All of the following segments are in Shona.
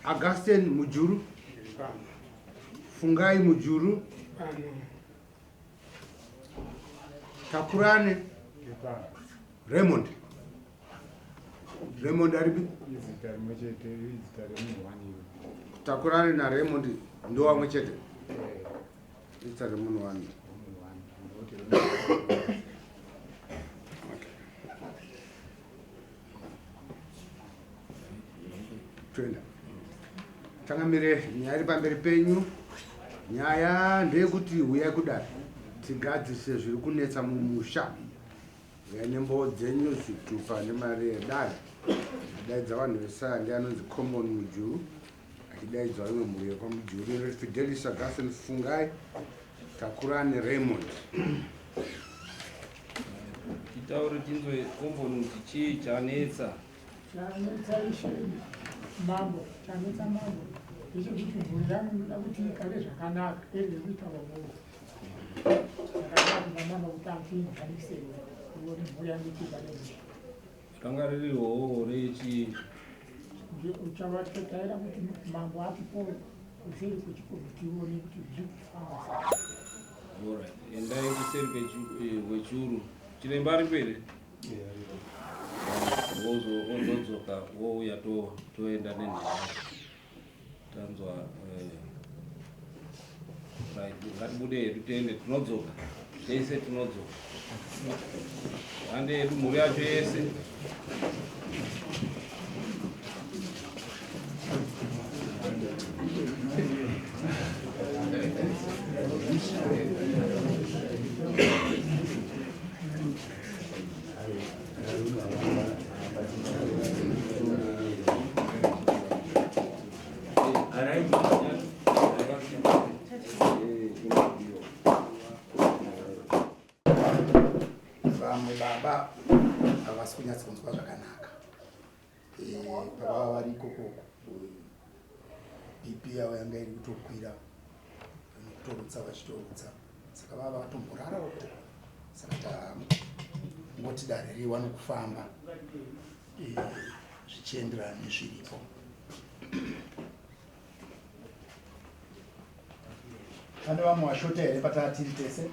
Augustine Mujuru. Fungai Mujuru. Takurane. Raymond. Raymond aripi? Izita rimwe chete, izita remunhu wani iwe. Takurane na Raymond ndo wamwe chete. Eh. Izita remunhu wani. Munhu wani. Ndoti Raymond. Toenda. Changamire, nyaya iri pamberi penyu. Nyaya ndeyekuti huyai kudare tigadzirise zviri kunetsa mumusha. Huyai nemboo dzenyu, zvitupa nemari yedare. Daidza vanhu vese aya ndiye anonzi Common Mujuru achidaidzwa imwe mhuri yekwaMujuru inoti Fidelis Augustine Fungai Takurani Raymond. Titaure tinzwe komboni kuti chii chanetsa. Chanetsa ishe mambo, chanetsa mambo ndechekuti mhuri yangu inoda kuti igare zvakanaka irege kuita vahoho. Saka kuna mambo kuti andigarise kuone mhuri yangu kuti igare mushe. Ranga riri hoho rechii? Uchavataira kuti mambo atipo kuseri kwechikomo tione kuti zviri kufamba sei. Alright, endai kuseri kwechuru. Chiremba aripo here? Wozodzoka wouya toenda nenhau. Tanzwa eh, right, ngatibude hedu tiende tinodzoka. Tese tinodzoka. Hande yedu mhuri yacho yese. Vamwe baba havasi kunyatsonzwa zvakanaka eh, pavava vari ikokoko bp yavo yanga iri kutokwira nokutorutsa vachitorutsa saka vava vatomborara uko saka tangoti dare riwa nokufamba eh, zvichienderana nezviripo pane vamwe vashota here pataa tiri tese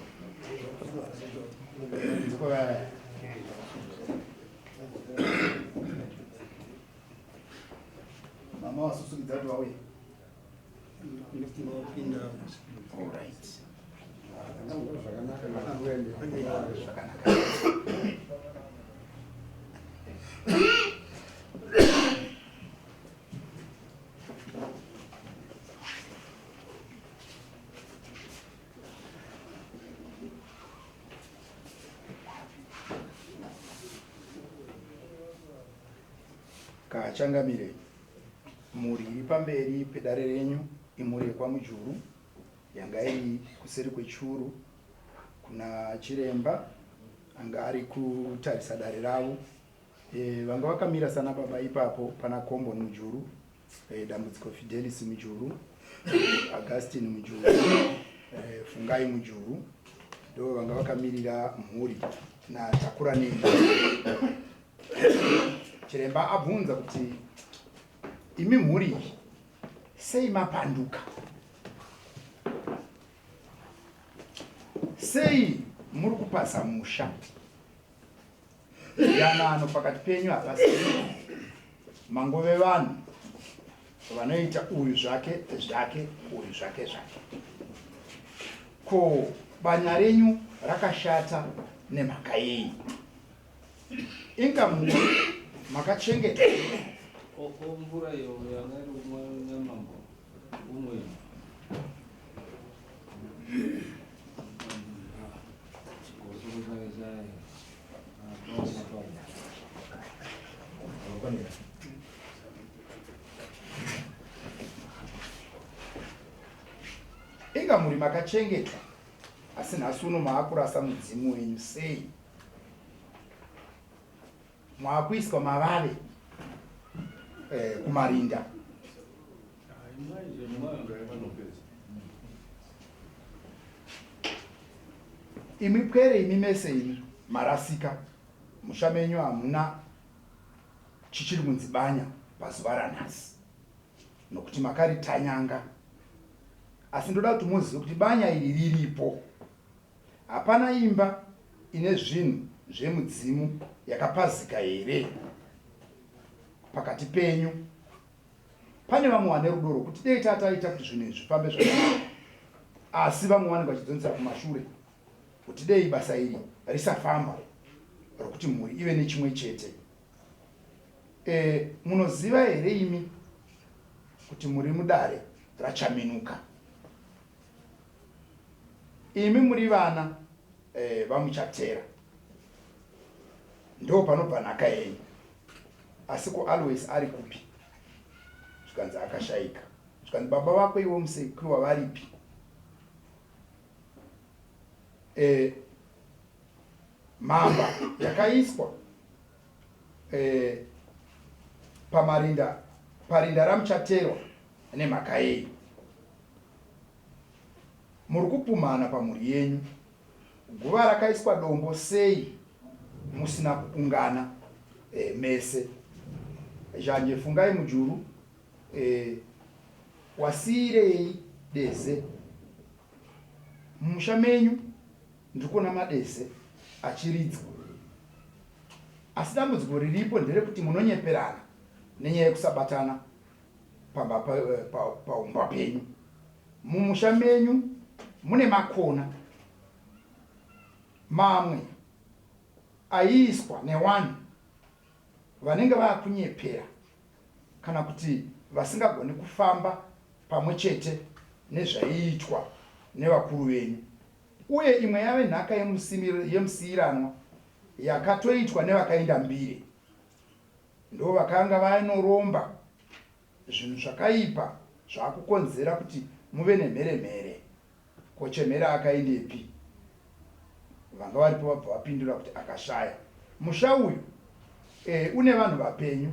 mama vasusukidza kuti vauye Alright. Zvakanaka. Kachangamire, mhuri iri pamberi pedare renyu imhuri yekwaMujuru yanga iri kuseri kwechuru kuna chiremba anga ari kutarisa dare ravo. E, vanga vakamira sana baba ipapo pana Komboni Mujuru, e, Dambudziko Fidelis Mujuru, Augustine Mujuru, e, Fungai Mujuru ndo vanga vakamirira mhuri naTakura Neni. Chiremba abvunza kuti imi mhuri iyi sei mapanduka? Sei muri kupaza musha? Yanano pakati penyu hapasi mangove vanhu vanoita uyu zvake zvake uyu zvake zvake. Ko banya renyu rakashata nemhaka yei? Inga muri makachengeta. Oko mvura iyo yanga iri kumwa namambo umwe. Chikosoro chake chai. Inga muri makachengetwa asi nhasi uno maakurasa mudzimu wenyu sei? Maakuiswa mavave eh, kumarinda. Imwi pwere imi mese imi marasika musha menyu hamuna chichiri kunzi banya. pazuva ranhasi nokuti makaritanyanga asi ndoda kuti muzive kuti banya iri riripo hapana imba ine zvinhu zvemudzimu yakapazika here pakati penyu Pane vamwe vane rudo rwokuti dei tataita kuti zvinhu izvi zvifambe zvakanaka, asi vamwe vanenge vachidzonzera kumashure kuti dei basa iri risafamba rokuti mhuri ive nechimwe chete. E, munoziva here imi kuti muri mudare raChaminuka? Imi muri vana e, vaMuchatera, ndo panobva nhaka yenyu. Asi ko Always ari kupi? Zvikanzi akashaika. Zvikanzi baba vako iwe Musekiwa varipi? E, mhamba yakaiswa e, pamarinda parinda ramuchaterwa nemhaka yei? Muri kupumhana pamhuri yenyu. Guva rakaiswa dombo sei musina kuungana eh, mese. Zhanje Fungai Mujuru eh, wasiirei deze mumusha menyu ndiri kuona madeze achiridzwa asi dambudziko riripo nderekuti munonyeperana nenyaya yekusabatana pamba paumba penyu mumusha menyu mune makona mamwe aiiswa newanhu vanenge vakunyepera kana kuti vasingagoni kufamba pamwe chete nezvaiitwa nevakuru venyu uye imwe yave nhaka yemusiiranwa yakatoitwa nevakaenda mbire Ndovakanga vanoromba zvinhu zvakaipa zvakukonzera kuti muve nemhere mhere. Ko Chemhere akaendepi? Vanga varipo vabva vapindura kuti akashaya. Musha uyu e, une vanhu vapenyu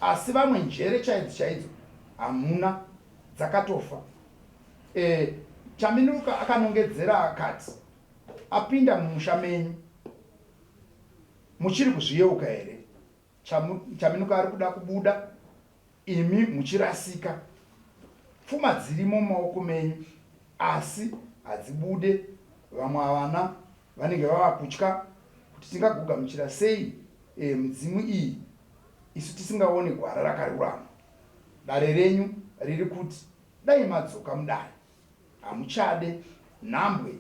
asi vamwe njere chaidzo chaidzo hamuna dzakatofa. E, Chaminuka akanongedzera akati apinda mumusha menyu. Muchiri kuzviyeuka here? Chaminuka ari kuda kubuda imi muchirasika. Pfuma dzirimo mumaoko menyu asi hadzibude. Vamwe vana vanenge vava kutya kuti tingagogamuchira sei e, midzimu iyi isu tisingaone gwara rakarurama. Dare renyu riri kuti dai madzoka mudare. Hamuchade nhambwe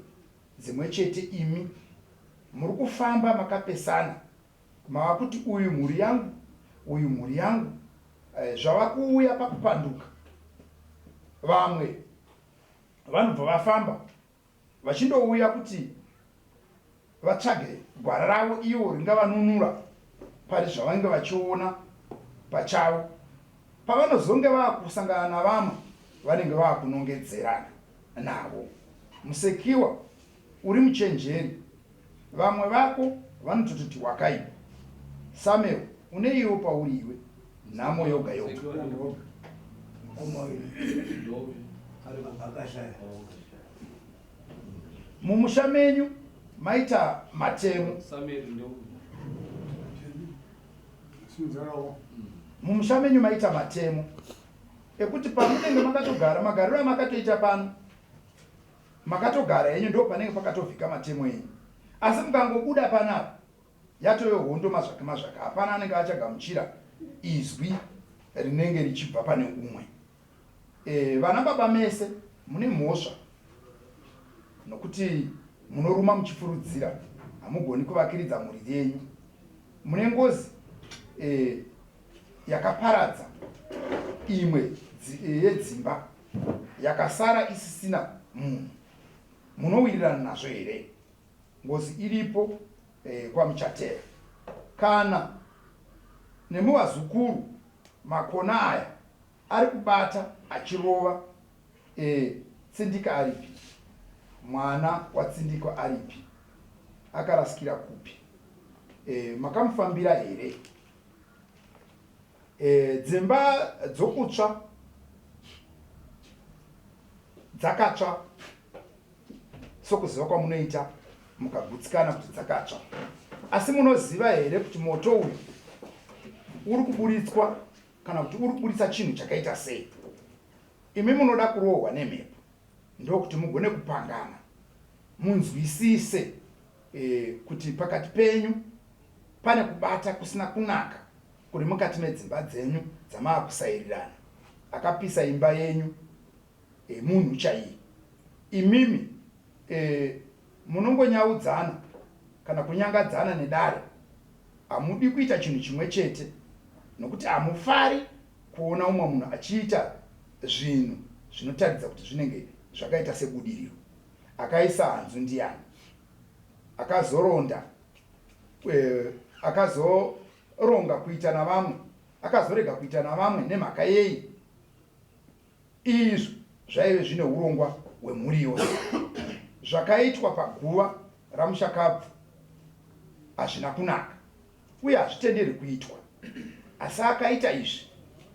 dzimwe chete imi muri kufamba makapesana mava kuti uyu mhuri yangu uyu mhuri yangu eh, zvava kuuya pakupanduka vamwe vanobva vafamba vachindouya kuti vatsvage gwara ravo ivo ringavanunura pari zvavange vachiona pachavo pavanozonge vakusangana navamwe vanenge vakunongedzerana navo musekiwa uri muchenjeri vamwe vako vanotototi wakaipa Samuel uneiwo pauri iwe nhamo yoga yoga mumusha menyu maita matemo mumusha menyu maita matemo ekuti pamunenge makatogara magariro amakatoita pano makatogara henyu ndo panenge pakatovhika matemo enyu asi mukangobuda panapa yatove hondo mazvake mazvake hapana anenge achagamuchira izwi rinenge richibva pane umwe e, vana baba mese mune mhosva nokuti munoruma muchifurudzira hamugoni kuvakiridza mhuri yenyu mune ngozi e, yakaparadza imwe yedzimba yakasara isisina munhu munowirirana nazvo here ngozi iripo eh, kwamuchatera kana nemuvazukuru makona aya ari kubata achirova eh, tsindika aripi mwana watsindikwa aripi akarasikira kupi eh, makamufambira here E, dzimba dzokutsva dzakatsva sokuziva kwamunoita mukagutsikana kuti dzakatsva asi munoziva here kuti moto uyu uri kuburitswa kana kuti uri kuburitsa chinhu chakaita sei. Imi munoda kurohwa nemhepo ndokuti mugone kupangana munzwisise e, kuti pakati penyu pane kubata kusina kunaka kuri mukati medzimba dzenyu dzamaakusairirana. Akapisa imba yenyu e, munhu chaiye. Imimi e, munongonyaudzana kana kunyangadzana nedare hamudi kuita chinhu chimwe chete nokuti hamufari kuona umwe munhu achiita zvinhu zvinotaridza kuti zvinenge zvakaita sebudiriro. Akaisa hanzu ndiyani? Akazoronda eh, akazoronga kuita navamwe, akazorega kuita navamwe nemhaka yei? Izvo zvaive zvine hurongwa hwemhuri yose. Zvakaitwa paguva ramushakabvu hazvina kunaka uye hazvitenderwi kuitwa. Asi akaita izvi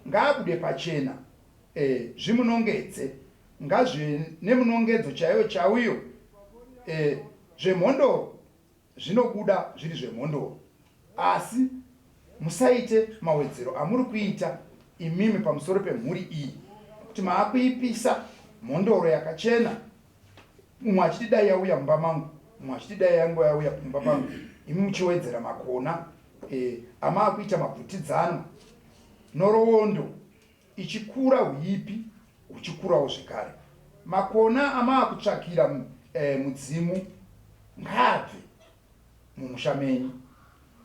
ngaabude pachena e, zvimunongedze ngazvive nemunongedzo chaiyo chauyo e, zvemhondoro Zvinobuda zviri zvemhondoro asi musaite mawedzero amuri kuita imimi pamusoro pemhuri iyi nekuti maakuipisa mhondoro yakachena mumwe achiti dai yauya mumba mangu mumwe achiti dai yangu yauya mumba pangu imi muchiwedzera makona e, amaakuita mabvutidzano nhoroondo ichikura huipi huchikurawo zvekare. Makona amaakutsvakira eh, mudzimu ngaabve mumusha menyu.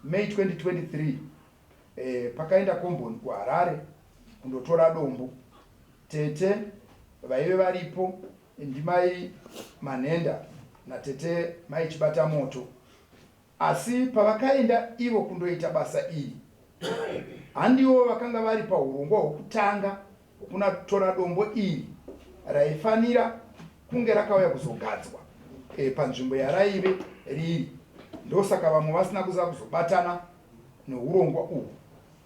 May 2023 eh, pakaenda komboni kuHarare kundotora dombo. Tete vaive varipo ndimai Manhenda natete mai Chibatamoto. Asi pavakaenda ivo kundoita basa iri, handivo vakanga vari pahurongwa hwokutanga hwokunatora dombo iri raifanira kunge rakauya kuzogadzwa e, panzvimbo yaraive riri. Ndosaka vamwe vasina kuza kuzobatana nourongwa uhwu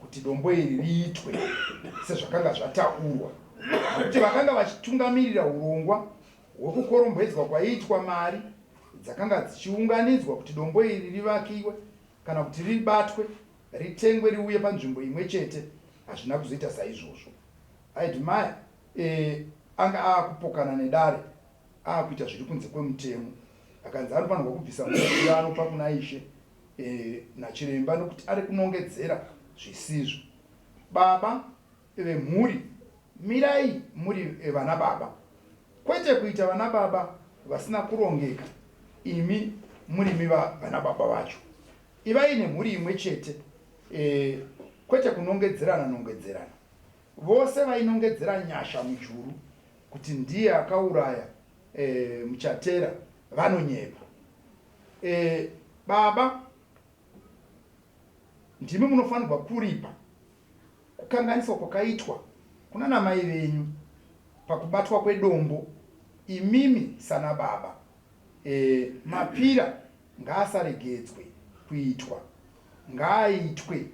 kuti dombo iri riitwe sezvakanga zvataurwa, nokuti vakanga vachitungamirira urongwa hwekukorombwedzwa kwaiitwa mari dzakanga dzichiunganidzwa kuti dombo iri rivakiwe kana kuti ribatwe, ritengwe riuye panzvimbo imwe chete, hazvina kuzoita saizvozvo. Admire e, anga aakupokana nedare aakuita zviri kunze kwemutemo akanzi anofanirwa kubvisa mukuru yaanopa kuna ishe e, nachiremba nokuti ari kunongedzera zvisizvo. Baba vemhuri mirai muri vana baba kwete kuita vana baba vasina kurongeka imi murimi vana baba vacho ivai nemhuri imwe chete e, kwete kunongedzerana nongedzerana vose vainongedzera nyasha mujuru kuti ndiye akauraya e, muchatera vanonyepa e, baba ndimi munofanirwa kuripa Kukanganiswa kwakaitwa kunana mai venyu pakubatwa kwedombo imimi sana baba e, mapira ngaasaregedzwe kuitwa ngaaitwe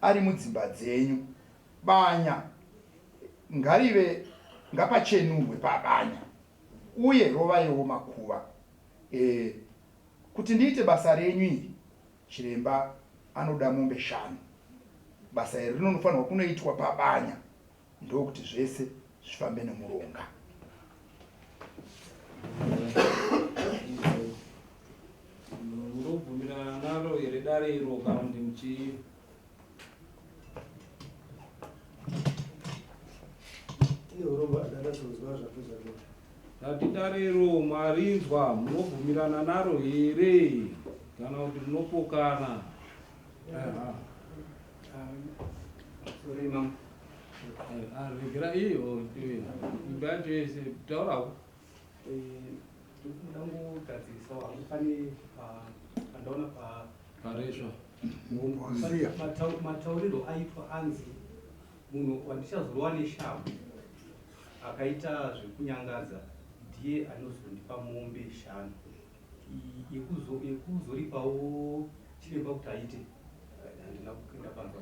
ari mudzimba dzenyu banya ngarive ngapachenurwe pabanya uye rovaiwo makuva e, kuti ndiite basa renyu iri Chiremba anoda mombe shanu. Basa iri rinonofanirwa kunoitwa pabanya ndokuti zvese zvifambe nemuronga. Munobvumirana naro here dare iro kana kuti muchii? Tati darero marinzwa munobvumirana naro here kana kuti munopokana? Regera iyo imba yacho yese taurako. Ndangogadzirisawo hangu pane pandaona pa paresva mataurirwo aitwa anzi munhu wandichazorova neshamhu akaita zvekunyangadza ndiye anozondipa mombe shanu yekuzoripawo chiremba kuti aite handina kuenda panzwa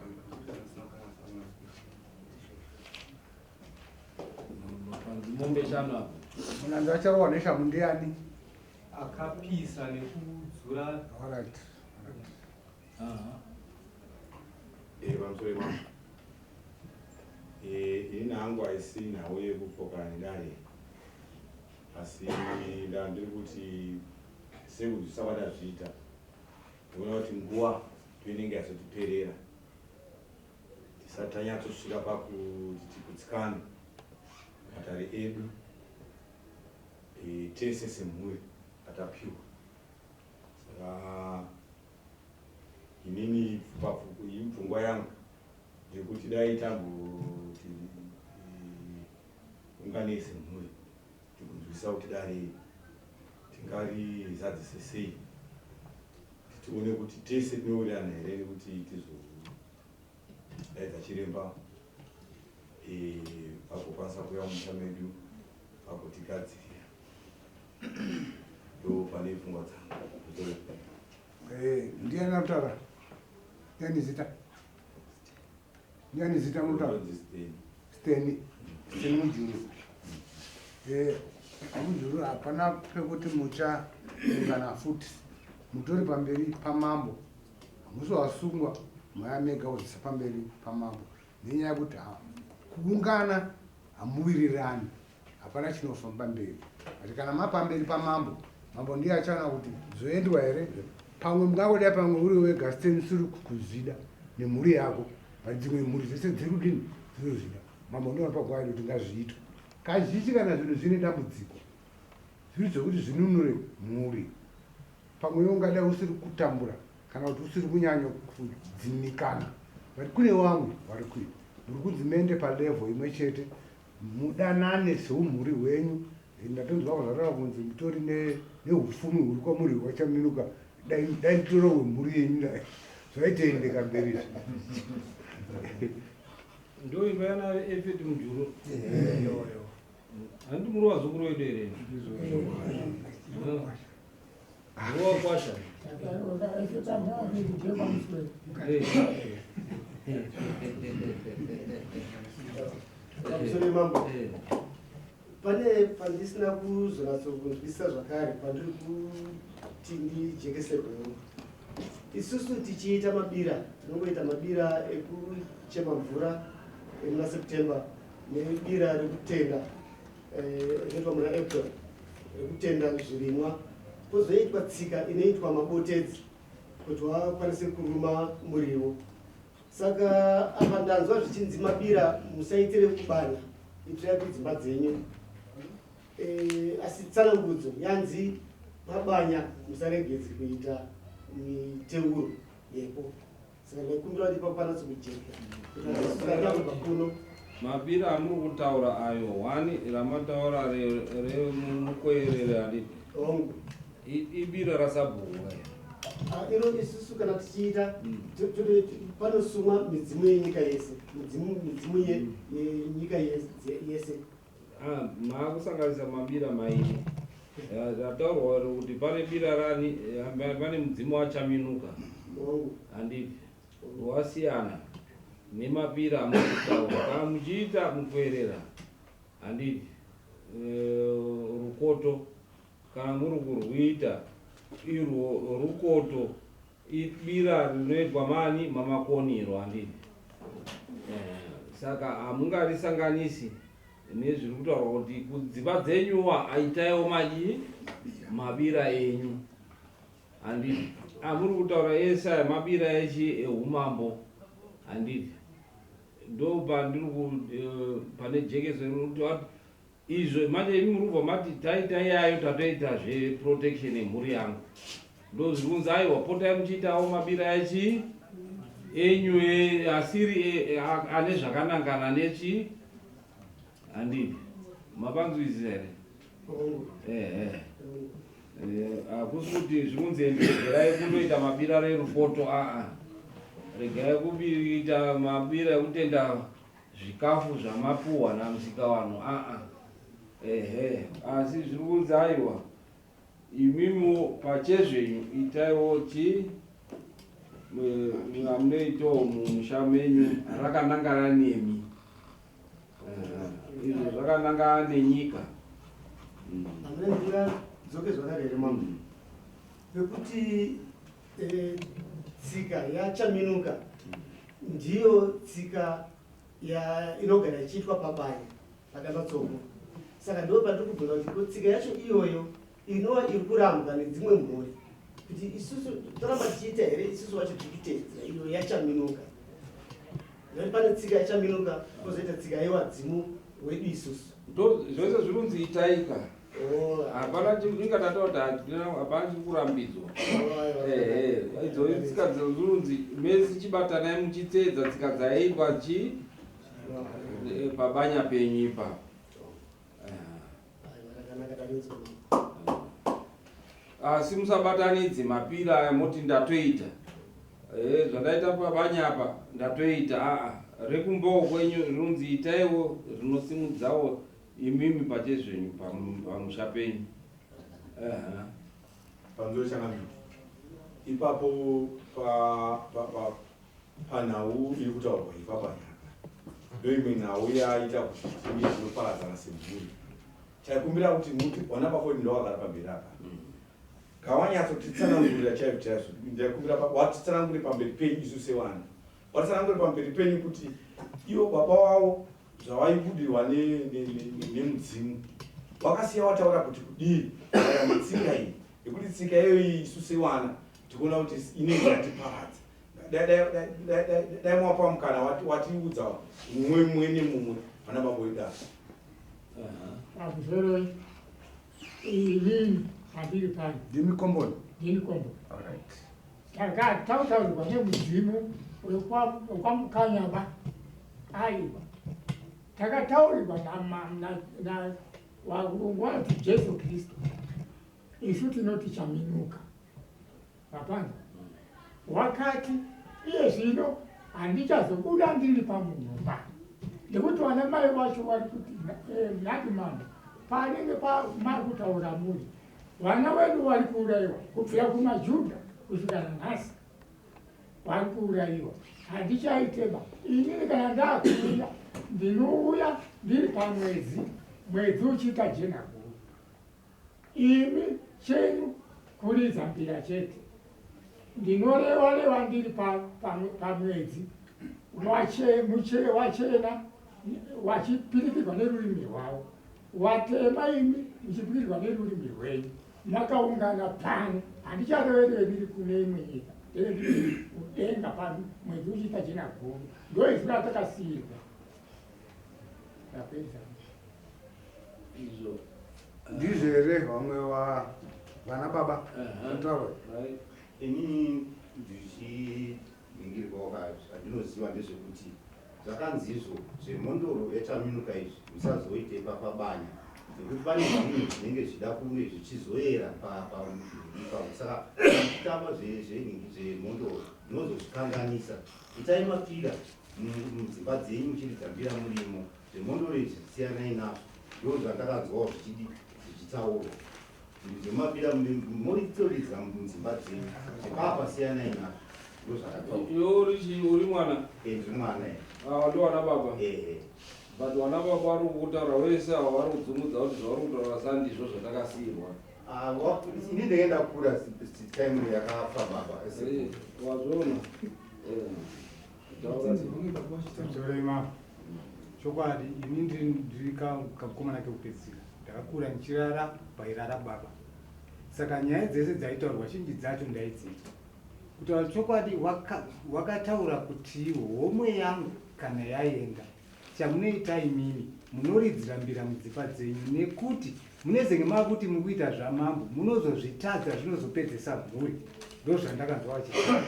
Mombe shanu apo. Munanzi acharohwa neshamhu ndiani? Akapisa nekudzura. All right. Aha. Eh, pamusoro imambo. Eh, ini hangu haisi nhau yekupokana nedare asi ndandiri kuti sekunzwisa kwandazviita ndikuona kuti nguva toinenge yazotiperera tisati tanyatsosvika pakuti tikutsikane matare edu e, tese semhuri atapiwa saka inini pfungwa yangu ndekuti dai tamboti unganei semhuri tikunzwisisa kuti dare tingarizadzise sei tione kuti tese tinowirirana here nekuti tizodaidza chiremba e, vagokwanisa kuuya mumusha medu vagotigadzirira ndo pane pfungwa dzangu. Eh, ndiani arikutaura? Ndiani zita? Ndiani zita munotaura? Steni. Steni Mujuru. Eh, Mujuru hapana pekuti muchaungana futi. Mutori pamberi pamambo. Hamusi wasungwa maya mega kuzisa pamberi pamambo. Nenyaya yekuti kuungana hamuwirirani. Hapana chinofamba mberi. But kana mapamberi pamambo, mambo ndiye achaona kuti zvoendwa here. Pamwe mungangodai pamwe uri wega Steni usiri kuzvida nemhuri yako, but dzimwe mhuri dzese dziri kudini dzinozvida. Mambo ndiye anopa gwaro kuti ngazviitwe. Kazhinji kana zvinhu zvine dambudziko, zviri zvekuti zvinunure mhuri, pamwe iwe ungadai usiri kutambura kana kuti usiri kunyanya kudzimikana, but kune vamwe vari kuita. Muri kunzi muende palevel imwe chete, mudanane seumhuri hwenyu. Ndatonzwa zvataura kunzi mutori neupfumi huri kwamuri hwachaminuka. Dai dai nditoro hwemhuri yenyu dai zvaitoendeka mberi izvi. Ndo imba yana Efeti Mujuru. Handi muri vazukuru vedu here? Muri wakwasha. Pamusoro mambo, pane pandisina kuzonatsokunzwisisa zvakare pandiri kuti ndijekeserwewo. Isusu tichiita mabira, tinongoita mabira ekuchema mvura emuna September nebira rekutenda rinoitwa muna April rekutenda zvirimwa, kwozoitwa tsika inoitwa mabotedzi kuti vakwanise kuruma muriwo. Saka apa ndanzwa zvichinzi mabira musaitire kubanya, itirai kudzimba dzenyu. Asi tsanangudzo yanzi pabanya musaregedze kuita miteuro yepo. Saka ndaikumbira kuti ipapo panatso kujeka kuti kuno. Mabira amuri kutaura ayo, one ramataura remukwerere handiti? Hongu. Ibira rasabhuku. Ah, iro isusu kana tichiita panosumwa midzimu yenyika yese, midzimu yenyika yese. Ah, maakusanganisa mabira mairi. Rataurwa kuti pane bira rani, pane mudzimu wachaminuka. Hongu. Handiti? Wasiyana nemabira amuri kutaura. Kana muchiita mukwerera, handiti? Rukoto kana muri kurwuita irwo rukoto ibira rinoitwa mani mamakoniro, handiti? Saka hamungarisanganisi nezviri kutaurwa kuti kudzimba dzenyuwa aitaiwo madii mabira enyu, handiti? Amuri kutaura ese aya mabira echi eumambo, handiti? Ndo pandiri pane jekeso rinokuti izvo manje imi muri kubva mati taita iyayo tatoita zveprotection yemhuri yangu, ndo zviri kunzi aiwa potai muchiitawo mabira echi enyu asiri ane zvakanangana nechi, handiti? Mapanzwisisa here? Ehe, hakusi kuti zvikunzi regerai kundoita mabira rerukoto, aa, regai kuita mabira ekutenda zvikafu zvamapuhwa namusika vanhu, aa, ehe, asi zviri kunzi aiwa imimiwo pachezvenyu itaiwo chi amunoitawo mumusha menyu rakanangana nemi. Izvo zvakanangana nenyika. Hamuna ndingadzoke zvakare here mambo, pekuti tsika yachaminuka ndiyo tsika Inogara ichiitwa pabanya paDambatsoko. Saka ndo pandiri kubvunza kuti ko tsika yacho iyoyo inova iri kurambwa nedzimwe mhuri kuti isusu toramba tichiita here, isusu vacho tiri kuteedzera iyo yaChaminuka, nekuti pane tsika yaChaminuka kozoita tsika yewadzimu wedu isusu. Ndo zvese zviri kunzi itaika. Hapana inga tataura kuti hapana chiri kurambidzwa. Ehe, idzo tsika dziri kunzi mese chibatanai muchiteedza tsika dzaiitwa chi pabanya penyu ipapo. Rakanaka, tarinzwa. Asi musabatanidze mapira aya moti ndatoita zvandaita pabanya apa ndatoita. Aa, rekumbawo kwenyu rinonzi itaiwo rinosimudzawo imimi pachezvenyu pamusha penyu. Aha. Pamusoro changamire, ipapo panhau iri kutaurwa ipapanyaka ndoimwe nhau yaita kuti tinge tinoparadzana semhuri. Taikumbira kuti muti wana baba wedu ndowagara pamberi apa ngawanyatsotitsanangurira chaizvo chaizvo. Ndaikumbira watitsanangure pamberi penyu isu sevana, watitsanangure pamberi penyu kuti ivo baba wavo zvavaibudirwa nemudzimu wakasiya wataura kuti kudii maererano netsika iyi, nekuti tsika iyoyi isu sevana tikuona kuti inenge yatiparadza. Dai mwapa mukana watiudza mumwe mumwe nemumwe pana baba wedu apa. Pamusoroi, inini pandiri pano. Ndimi komboni? Ndini komboni. Alright. Takataurirwa nemudzimu wekwaMukanyaba. Aiwa, takataurirwa warungu vanoti Jesu Kristu, isu tinoti Chaminuka. Hapana wakati iye zvino handichazobuda ndiri pamunhumba nekuti vana mai vacho vari kuti nhati mambo panenge makutaura muri vana vedu vari kuurayiwa kubvira kumaJudha kusvika nanhasi vari kuurayiwa. Handichaiteba inini, kana ndakuuya ndinouya ndiri pamwedzi, mwedzi uchiita jena guru. Imi chenyu kuridza mbira chete. Ndinoreva reva ndiri pamwedzi wachena wachipirikirwa nerurimi rwavo, watema imi muchipirikirwa nerurimi rwenyu makaungana pano. Handicharevereve ndiri kune imwe nyika, ndee ndiri kudenga pamwedzi uchiita jena guru. Ndo izwi ratakasiyirwa. Ndapedza. Izvo. Ndizvo here vamwe vana baba taura? Inini ndichiningirwawo zvandinoziva ndezvekuti zvakanzi izvo zvemhondoro yaChaminuka izvi musazoite papabanya nekuti pane zvinhu zvinenge zvichida kunge zvichizoyera ipapo. Saka muchitamba zvenhingi zvemhondoro munozozvikanganisa. Itai mapira mudzimba dzenyu muchiridza mbira murimo. Zvemhondoro izvi siyanai nazvo. Ndo zvandakanzwawo zvichidi zvichitaurwa zvemapira muritoridza mudzimba dzenyu, zvepapa siyanai nazvo. Ndo zvakataurwa. Iwe uri chii? Uri mwana? Ndiri mwana. Ava ndo vana baba. Ehe. But vana baba vari kutaura wese ava vari kudzungudza kuti zvauri kutaura sandizvo zvatakasiyirwa. Ah, ini ndenge ndakura time yakafa baba. Wazviona. Taura. Sorry mama. Chokwadi ini ndiri kamukomana kekupedzisira. Ndakakura ndichirara pairara baba. Saka nyaya dzese dzaitaurwa zhinji dzacho ndaidzinzwa. Kutaura chokwadi wakataura kuti homwe yangu kana yaenda chamunoita imimi munoridzira mbira mudzimba dzenyu nekuti munezenge makuti mukuita zvamambo munozozvitadza zvinozopedzesa mhuri. Ndo zvandakanzwa vachitaura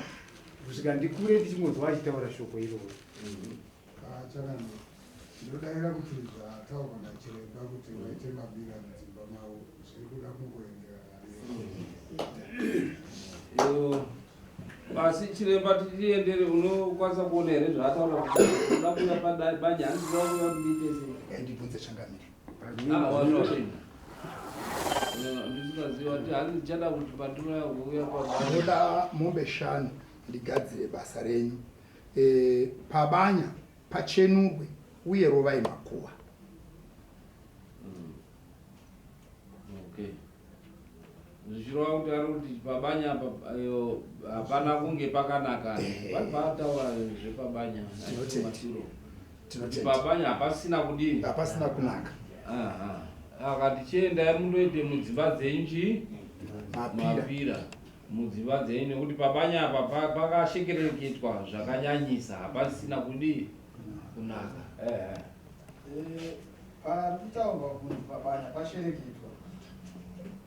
kusvika ndikure ndichingonzwa vachitaura shoko iroro. Chakanaka, ndodayira kuti zvataurwa nachiremba kuti vaite mabira mudzimba mavo zviri kuda kungoenderana. Iyo, asi chiremba tichiendere unokwanisa kuona here zvaataura kuti uda kuuya pabanya handinoda kuuya kuti ndiite sei? Ndibvunze changamire. Ah, wazviona. Ndisingaziva kuti hanzi ndichada kuti pandinouya kuuya pabanya. Ndinoda mombe 5 ndigadzire basa renyu. Pabanya pachenurwe uye rovai makuva. Okay, zvichireva kuti ari kuti pabanya apa iyo hapana kunge pakanaka. Vari paataura zvepabanya. Tinotenda. Maturo. Pabanya hapasina kudini? Hapasina kunaka. Akati chiendai mundoite mudzimba dzenyu chii? Mapira. Mudzimba dzenyu nekuti pabanya apa pakashekereketwa zvakanyanyisa hapasina kudii? Kunaka. Ehe. Eh, pari kutaurwa kunzi pabanya pashereketwa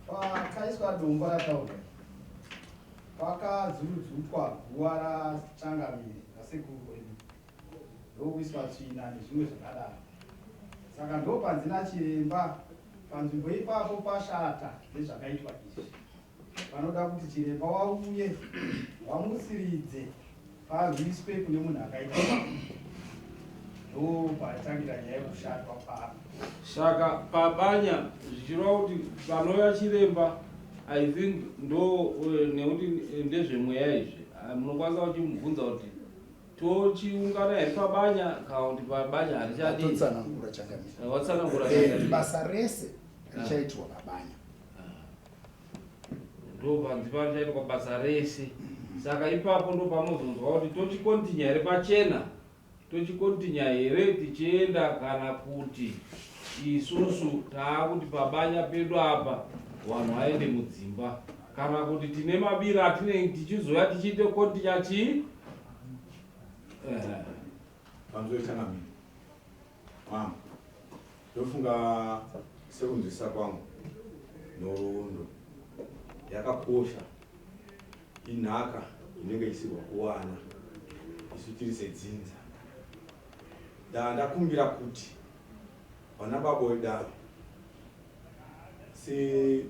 pakaiswa dombo rataurwa pakadzurudzutwa guva rachangamire rasekuru wedu ndokuiswa tsvina nezvimwe zvakadaro saka ndopanzi nachiremba panzvimbo ipapo pashata nezvakaitwa izvi panoda kuti chiremba wauye wamutsiridze parwiswe kune munhu akaita ndopatangira nyaya yekushatwa pano. Saka pabanya zvichireva kuti panouya chiremba I think ndo eh, nekuti eh, ndezvemweya izvi ah, munokwanisa kuchimubvunza kuti tochiungana here pabanya kana kuti pabanya harichadii Atotsanangura changamire. Eh, watsanangura Eh, changamire. basa rese richaitwa pabanya. Ndopanzi parichaitwa basa rese saka ipapo ndopanozonzwa kuti tochikontinya here pachena tochikontinya here tichienda kana kuti isusu taakuti pabanya pedu apa vanhu vaende mudzimba kana kuti tine mabira atinenge tichizoya tichiite kontinya chii Pamusoro changamire. Mama. Ndofunga sekunzwisisa kwangu nhoroondo yakakosha inhaka inenge isirwa kuwana isu tiri sedzinza. Ndakumbira kuti vana baba wedaro se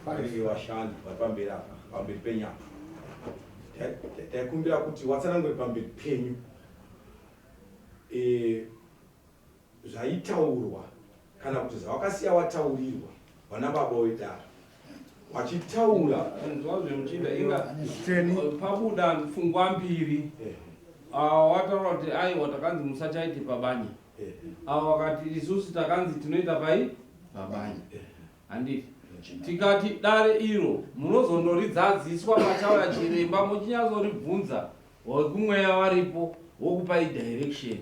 vanenge vashanu vari pamberi apa pamberi penyu apa taikumbira kuti watsanangure pamberi penyu e, zvaitaurwa kana kuti zvawakasiya wataurirwa vana baba wedaro wachitaura nzwa zvemuchinda inga pabuda pfungwa mbiri awa wataura kuti aiwa takanzi musachaite pabanya awa wakati isusu takanzi tinoita pai pabanya handiti tikati dare iro munozondoridzadziswa pachauya chiremba muchinyatsoribvunza wekumweya varipo wokupai direction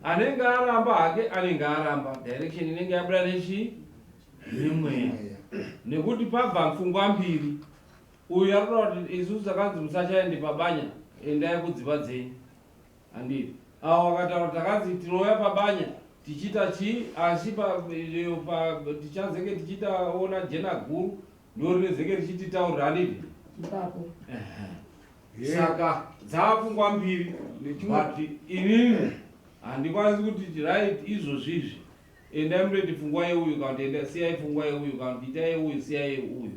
anenge aramba hake anenge aramba direction inenge yabuda nechii nemweya nekuti pabva pfungwa mbiri uyu arikuda kuti isusu takanzi musachaende pabanya endai kudzimba dzenyu handiti avo vakataura kuti takanzi tinouya pabanya tichiita chii asi tichazenge tichiita ona jena guru ndorinezenge richititaurira handiti ipapo saka dzaapfungwa mbiri but inini handikwanisi kuti right izvozvi izvi endai mundoiti pfungwa yeuyu kana kuti enda siyai pfungwa yeuyu kana kuti itai yeuyu siyai yeuyu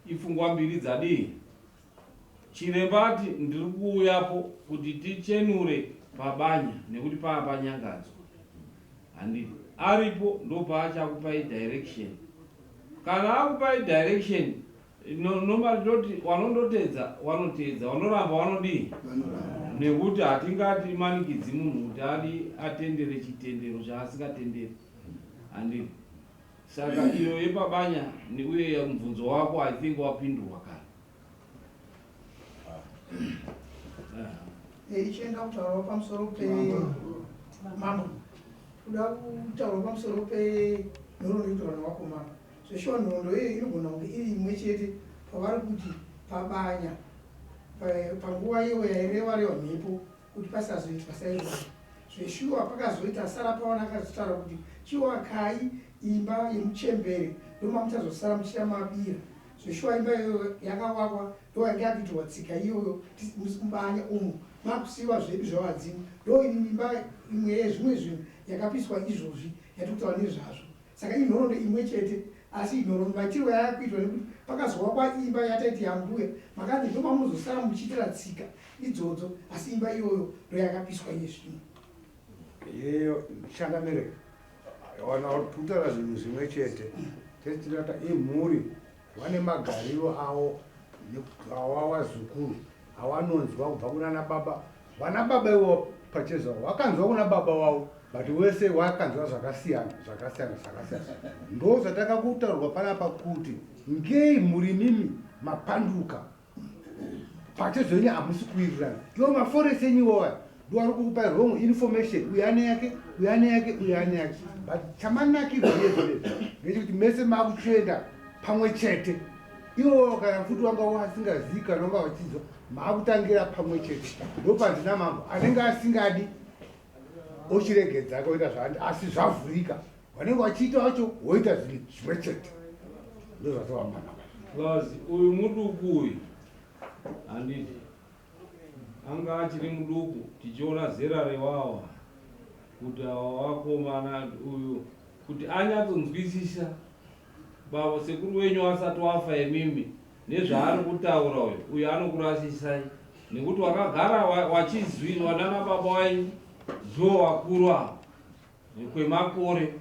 ipfungwa mbiri dzadii chiremba ati ndiri kuuyapo kuti tichenure pabanya nekuti paa panyangadzwa handiti aripo ndopaachakupai direction kana akupai direction normally toti wanondotedza wanotedza wanoramba wanodii nekuti hatingati manikidzi munhu kuti adi atendere chitendero chaasingatenderi handiti saka iyo yepabanya neuye mubvunzo wako i think wapindurwa kare Eh, ichienda kutaurawo pamusoro pe mambo kuda kutaurawo pamusoro penhoroondo yekutaura nevakomana zveshuwa nhoroondo iyoyo inogona kunge iri imwe chete pavari kuti pabanya panguva iyo yaireva reva mhepo kuti pasazoitwa saizvozvo zveshuwa pakazoita sara pawana akazotaura kuti chiwakai imba yemuchembere ndomamuchazosara muchiita mabira zveshuwa imba iyoyo yakavakwa ndoyanga yakuitirwa tsika iyoyo mubanya umu makusiiwa zvedu zvavadzimu ndo imba imwe yezvimwe zvinhu yakapiswa izvozvi yatikutaura nezvazvo saka inhoroondo imwe chete asi inhoroondo maitiro yayakuitwa nekuti pakazovakwa imba yataiti yambuya makanzi ndomamunozosara muchiitira tsika idzodzo asi imba iyoyo ndoyakapiswa iye zvino Iyo changamire wana kutaura zvinhu zvimwe chete tese tinota imhuri vane magariro avo awavazukuru awanonzwa kubva kunana baba vana baba ivo pachezvavo vakanzwa kuna baba wavo but wese wakanzwa zvakasiyana zvakasiyana zvakasiyana ndo zvatakakutaurwa panapa kuti ngei mhuri mimi mapanduka pachezvenyu hamusi kuwirirana iwo maforesi enyu iwoya Ndovari kukupai wrong information, uyu ane yake, uyu ane yake, uyu ane yake. But chamanakirwa nezvinezvi ndechekuti mese makuchienda pamwe chete. Iwo kana futi wanga wasingazii kana wanga wachinzwa, makutangira pamwe chete. Ndopanzi namambo anenge asingadi ochiregedza koita zvaandi, asi zvavhurika vanenge vachiita vacho woita zvinhu zvimwe chete. Ndozvatova panapa. Plus uyu muduku uyu handiti anga achiri muduku, tichiona zera rewawa kuti awa wakomana uyu kuti anyatsonzwisisa baba sekuru wenyu asati wafa imimi nezvaari kutaura uyu, uyu anokurasisai nekuti wakagara wachizwinwa nana baba wenyu zuva wakuru ava kwemakore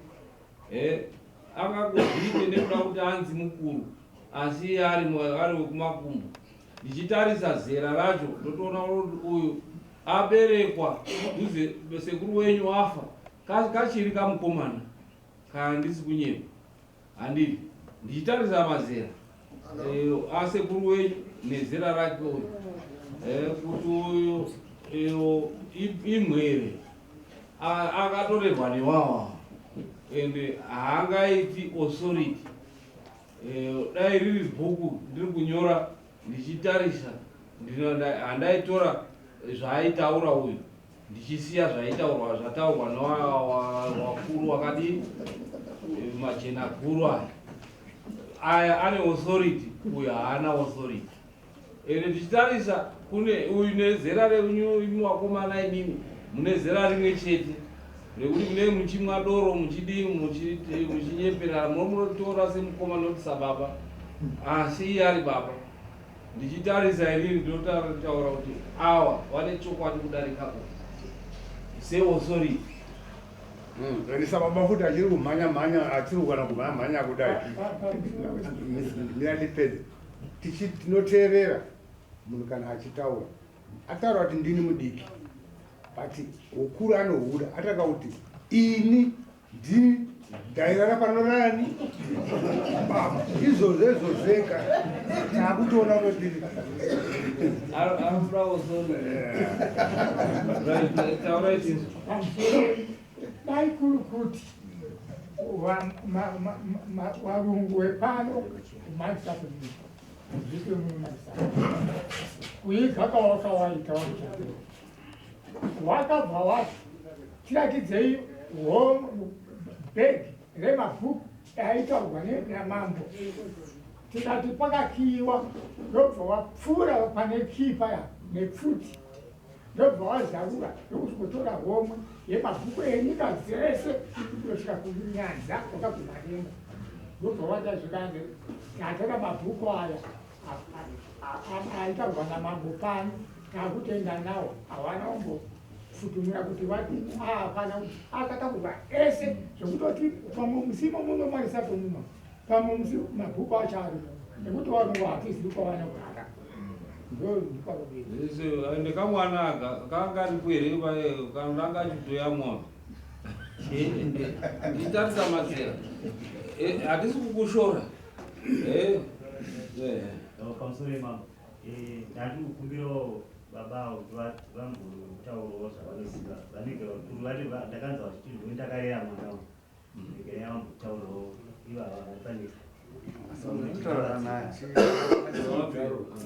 angakuzviite nekuda kuti anzi mukuru, asi iye ari wekumakumbo. Ndichitarisa zera racho ndotoona kuti uyu aberekwa dhuze sekuru wenyu afa kachiri kamukomana, kana ndisi kunyepa handidi. Ndichitarisa mazera asekuru wenyu nezera rake uyu, kuti uyu imwere akatorerwa newawa ende haangaiti authority. Dai riri bhuku ndiri kunyora ndichitarisa, handaitora zvaaitaura uyu ndichisiya zvaitaurwa zvataurwa newakuru wakadii machena guru aya. Aya ane authority, uyu haana authority. Ende tichitarisa kune uyu nezera renyu imi wakomana, imimi mune zera rimwe chete rekuti mune muchimwa doro, muchidii, muchinyeperana, munomunotora semukomana nokuti sababa, asi iye ari baba. Ndichitarisa inini ndinotaura kuti awa vane chokwadi kudarika uyu seauthority. Ende sababa futi achiri kumhanya mhanya, achiri kugona kumhanya mhanya kudai. Mira ndipedze. Tinoteerera munhu kana achitaura, ataura kuti ndini mudiki, but ukuru anohuda. Atanga kuti ini ndini ndairara panorani baba, izvozvo izvo zvega takutoona kuti Anoda authority. Right, taurai tinzwe. Dai kuri kuti varungu vepano kumaisafrica zvike mumaisa kuiga kwawakawaita wakuchapera wakabva wati tiratidzei bhegi remabhuku aitaurwa namambo, tikati pakakiyiwa, ndobva wapfuura pane kii paya nepfuti, ndobva wazarura ndokusvikotora homwe yemabhuku enyika dzese kutosvika kunyanza wakaguma denga. Ndobva wata zvikanzi tatora mabhuku aya aitaurwa namambo pano, takutoenda nawo. Hawana kumbofutumira kuti vadini, hapana kuti akatakurwa ese, zvekutoti pamwe musimo muno marisapo muno, pamwe musi mabhuku acho arimo, nekuti varungu hatizivi kwavanogara. Ende kamwana aka kanga aripo here kana anga achitoyamwa? Ndichitarisa mazera, hatisi kukushora. Pamusoro yemambo, ndandi kukumbirawo baba avo kuti vambotaurawo zvavanoziva. Vanenge vakuru vari, ndakanzwa vachiti ndini ndakarera mwana uyu. Regai vambotaurawo ivava vari panext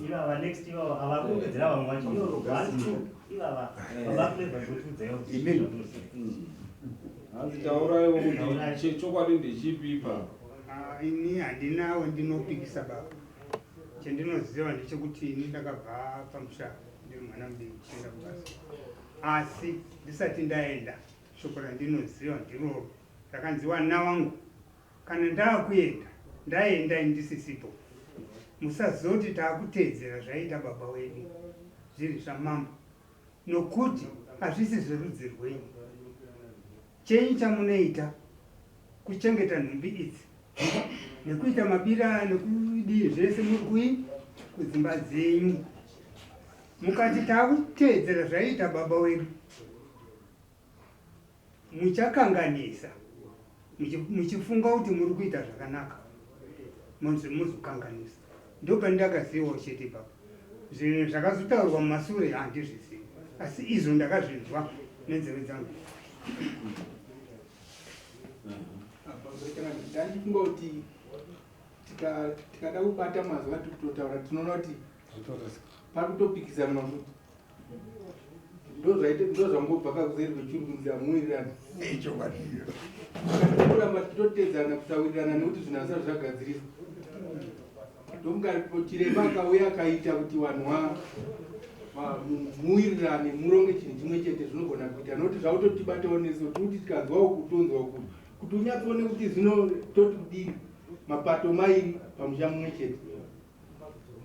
ivava, next ivava avakuongedzera vamwe vacho, one two ivava baba Clever votiudzaiwo kuti Amen. zvavanoziva. Hanzi tauraiwo kuti chokwadi ndechipi ipapo. Ah, ini handinawo ndinopikisa baba. Chandinoziva ndechekuti ini ndakabva pamusha ndiri mwana mudiki ndichienda kubasa, asi ndisati ndaenda shoko randinoziva ndiroro rakanzi wana wangu, kana ndaakuenda, ndaenda ini ndisisipo, musazoti taakuteedzera zvaiita baba wedu zviri zvamambo, nokuti hazvisi zverudzi rwenyu. Chenyu chamunoita kuchengeta nhumbi idzi nekuita mabira nekudii zvese muri kui kudzimba dzenyu. Mukati taakuteedzera zvaiita baba wedu, muchakanganisa muchifunga kuti muri kuita zvakanaka, muzokanganisa. Ndopandakazivawo chete ipapo. Zvinhu zvakazotaurwa mumasure handizvizivi. Asi izvo ndakazvinzwa nenzeve dzangu. Ndandifunga kuti tikada kubata mazuva tiri kutotaura tinoona kuti pari kutopikisanwa futi ndozvangobva kakuseri kwechuru kunzi hamuwirirani kuramba tichitotedzana kusawirirana nekuti zvinhu hazvisati zvagadziriswa ndokunga chiremba akauya akaita kuti vanhu muwirirane muronge chinhu chimwe chete zvinogona kuita nokuti zvakutotibatawo nesu tikuti tikanzwa uku tonzwa uku kuti unyatsoone kuti zvino toti kudini mapato mairi pamusha mumwe chete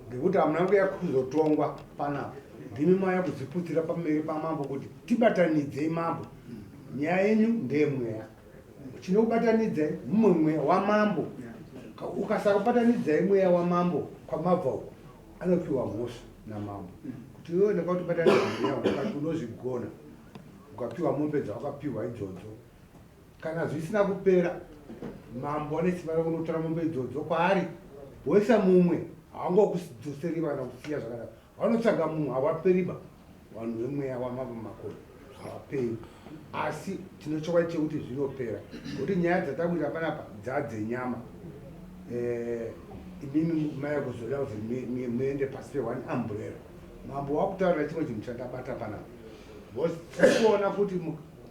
ngekuti hamuna kuya kuzotongwa panapa ndimi maya kudziputsira pamberi pamambo kuti tibatanidzei mambo nyaya yenyu ndeyemweya chinokubatanidzai mumwe mweya wamambo ukasakubatanidzai mweya wamambo kwamabva uko anopiwa mhosva namambo kuti iwewe ndakautobatanidza mweya ukati unozvigona ukapiwa mombe dzawakapiwa idzodzo Kana zvisina kupera, mambo ane simba rekunotora mombe idzodzo kwaari woisa mumwe, hawangokudzoseri kana kusiya zvakadaro. Vanotsvaga mumwe, hawaperiba. Vanhu vemweya wamambo Makoni hawaperi, asi tine chokwadi chekuti zvinopera nekuti nyaya dzatakuita panapa dzadzenyama. Eh, imimi maya kuzoda kuti muende pasi peone umbrella. Mambo wakutaurira chimwe chinhu chandabata panapa, because tiri kuona kuti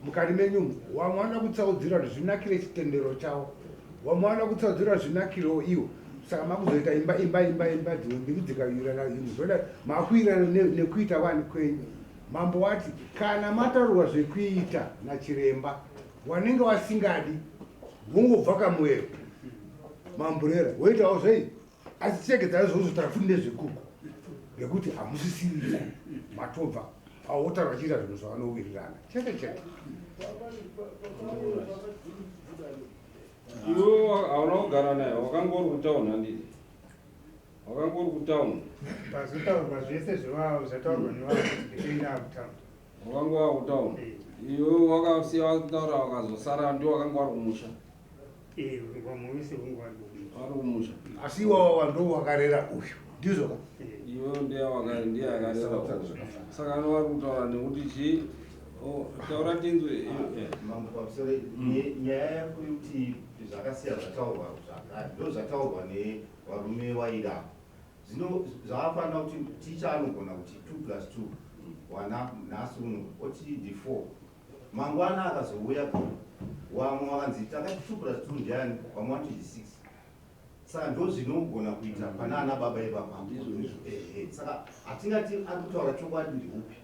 mukati menyu umu wamwe vanoda kutsaudzira kuti zvinakire chitendero chavo wamwe vanoda kutsaudzira zvinakirewo iwo saka makuzoita imba imba imba imba dzimwe mbiri dzikawirirana imwe zvoda makuwirirana nekuita wani kwenyu mambo wati kana mataurwa zvekuita nachiremba wanenge wasingadi wongobva kamwero mamburera woitawo zvei asi chegedzai zvozotaura futi nezvekuku ngekuti hamusisiriko matobva awotaura vachiita zvinhu zvavanowirirana chete chete. Iwe hauna kugara naye, wakanga uri kutown handiti? Wakanga uri kutown. Pazotaurwa zvese zvevavo zvataurwa nevanhu ndikuenda kutown. Wakanga wava kutown. Iwe wakasiya wataura wakazosara ndiwo wakanga wari kumusha. Eh, vamwe vese vangu vari kumusha. Vari kumusha. Asi iwawa ndo wakarera uyu ndizvo ka? Iwe ndiye waka ndiye akarera. Saka ano vari kutaura nekuti chii? Oh, taura tinzwe. Mambo pamusoro nyaya yako yekuti zvakasiya zvataurwa zvakare ndo zvataurwa nevarume waira zvino zvaafanira kuti ticha anogona kuti 2 plus 2 wana nhasi uno oti ndi 4 mangwana akazouya wamwe wakanzi takati 2 plus 2 ndiani wamwe wanoti ndi 6 saka ndo zvinogona kuita pana ana baba ivapa ehe saka hatingati ari kutaura chokwadi ndeupi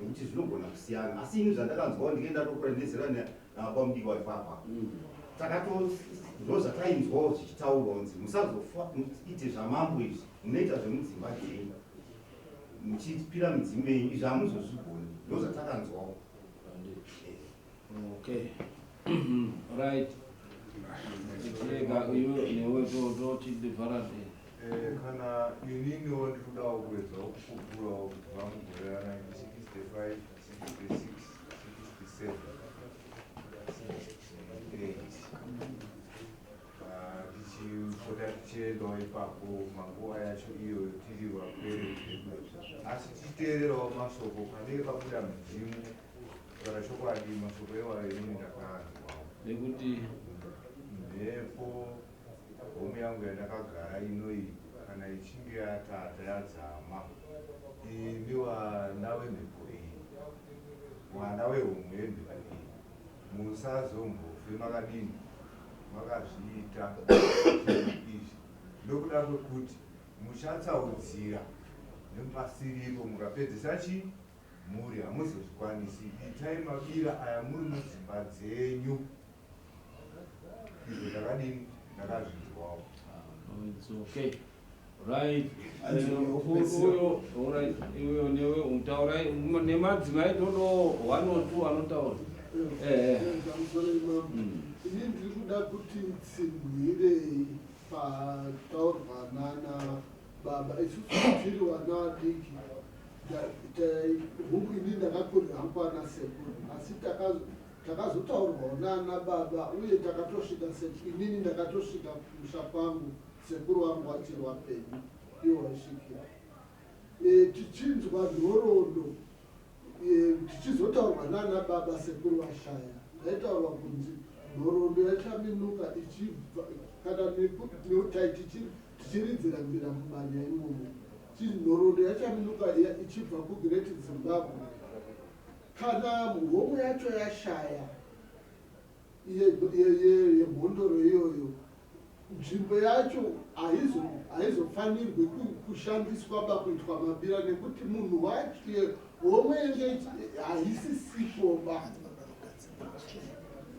nekuti zvinogona kusiyana asi ini zvandakanzwawo ndinge ndatokura ndezera nababa mudiki waipapa takato ndo zvatainzwawo zvichitaurwa kunzi musazofa ite zvamambo izvi munoita zvemudzimba dzenyu muchipira midzimu yenyu izvi hamuzozvigoni ndo zvatakanzwawo. Okay. Right. Chega iwe newe tochidivhara nei? Kana ininiwo ndikudawo kuedzawo kupupurawo kubva mugore ra 1965, 66, 67, 68 tichipota tichiendawo ipapo manguva yacho iyoyo tiri vapwere asi tichiteererawo mashoko panenge pabuda mudzimu kana chokwadi mashoko iwayo inini ndakaanzwawo nekuti mhepo homu yangu yandakagara inoyi kana ichinge yatata yadzama imi wana wemhepo iyi wana wehomu yemhepo iyi musazombofe makadini makazviita zvinhu izvi nokuda kwekuti muchatsaudzira nepasiripo mukapedzesa chii mhuri hamuzozvikwanisi itai mabira aya muri mudzimba dzenyu izvo ndakadini ndakazvinzwawo. Oh, it's okay. Right. Uyo, alright. Uyo newe umtaurai nemadzimai todo one or two anotaura. Eh. Ini ndiri kuda kuti tsinhirei pataurwa nana baba isusu tiri vana vadiki hungu ini ndakakurira hangu kwana sekuru asi takazotaurwawo nana baba uye takatosvika inini ndakatosvika kumusha kwangu sekuru vangu vachiri vapenyu ivo vaisvikira e, tichinzwa nhoroondo. Tichizotaurwa nana baba sekuru vashaya, taitaurwa kunzi nhoroondo yaChaminuka ichibva kana neutai tichiridzira mbira mubanya imomo, nhoroondo yaChaminuka ichibva kuGreat Zimbabwe, kana homwe yacho yashaya yemhondoro iyoyo, nzvimbo yacho haizofanirwi kushandiswa pakuitwa mabira, nekuti munhu wacho homwe yenge haisisipoba,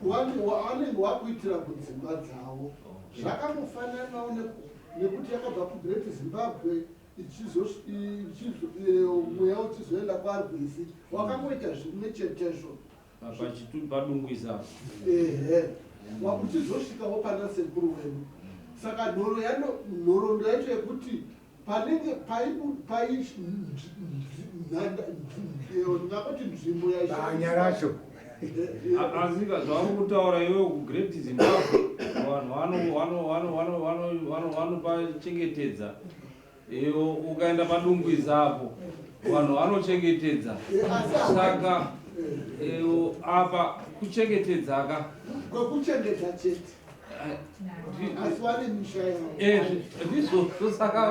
vanenge wakuitira kudzimba dzavo. Zvakangofananawo nekuti yakabva kuGreat Zimbabwe, mweya uchizoenda kwarwizi, wakangoita zvimwe chetezvo. Padungwiza. Ehe, uchizosvikawo pana sekuru wedu. Saka nhoroondo yacho yekuti panenge pai ndingangoti nzvimbo. Banya racho. Asika zvauri kutaura iwewe, kuGreat Zimbabwe vanhu vanopachengetedza. Iyo ukaenda padungwiza apo, vanhu vanochengetedza. Saka iyo apa kuchengetedzaka. Kwekuchengeta chete, asi vane misha yavo. Ndizvozvo. Saka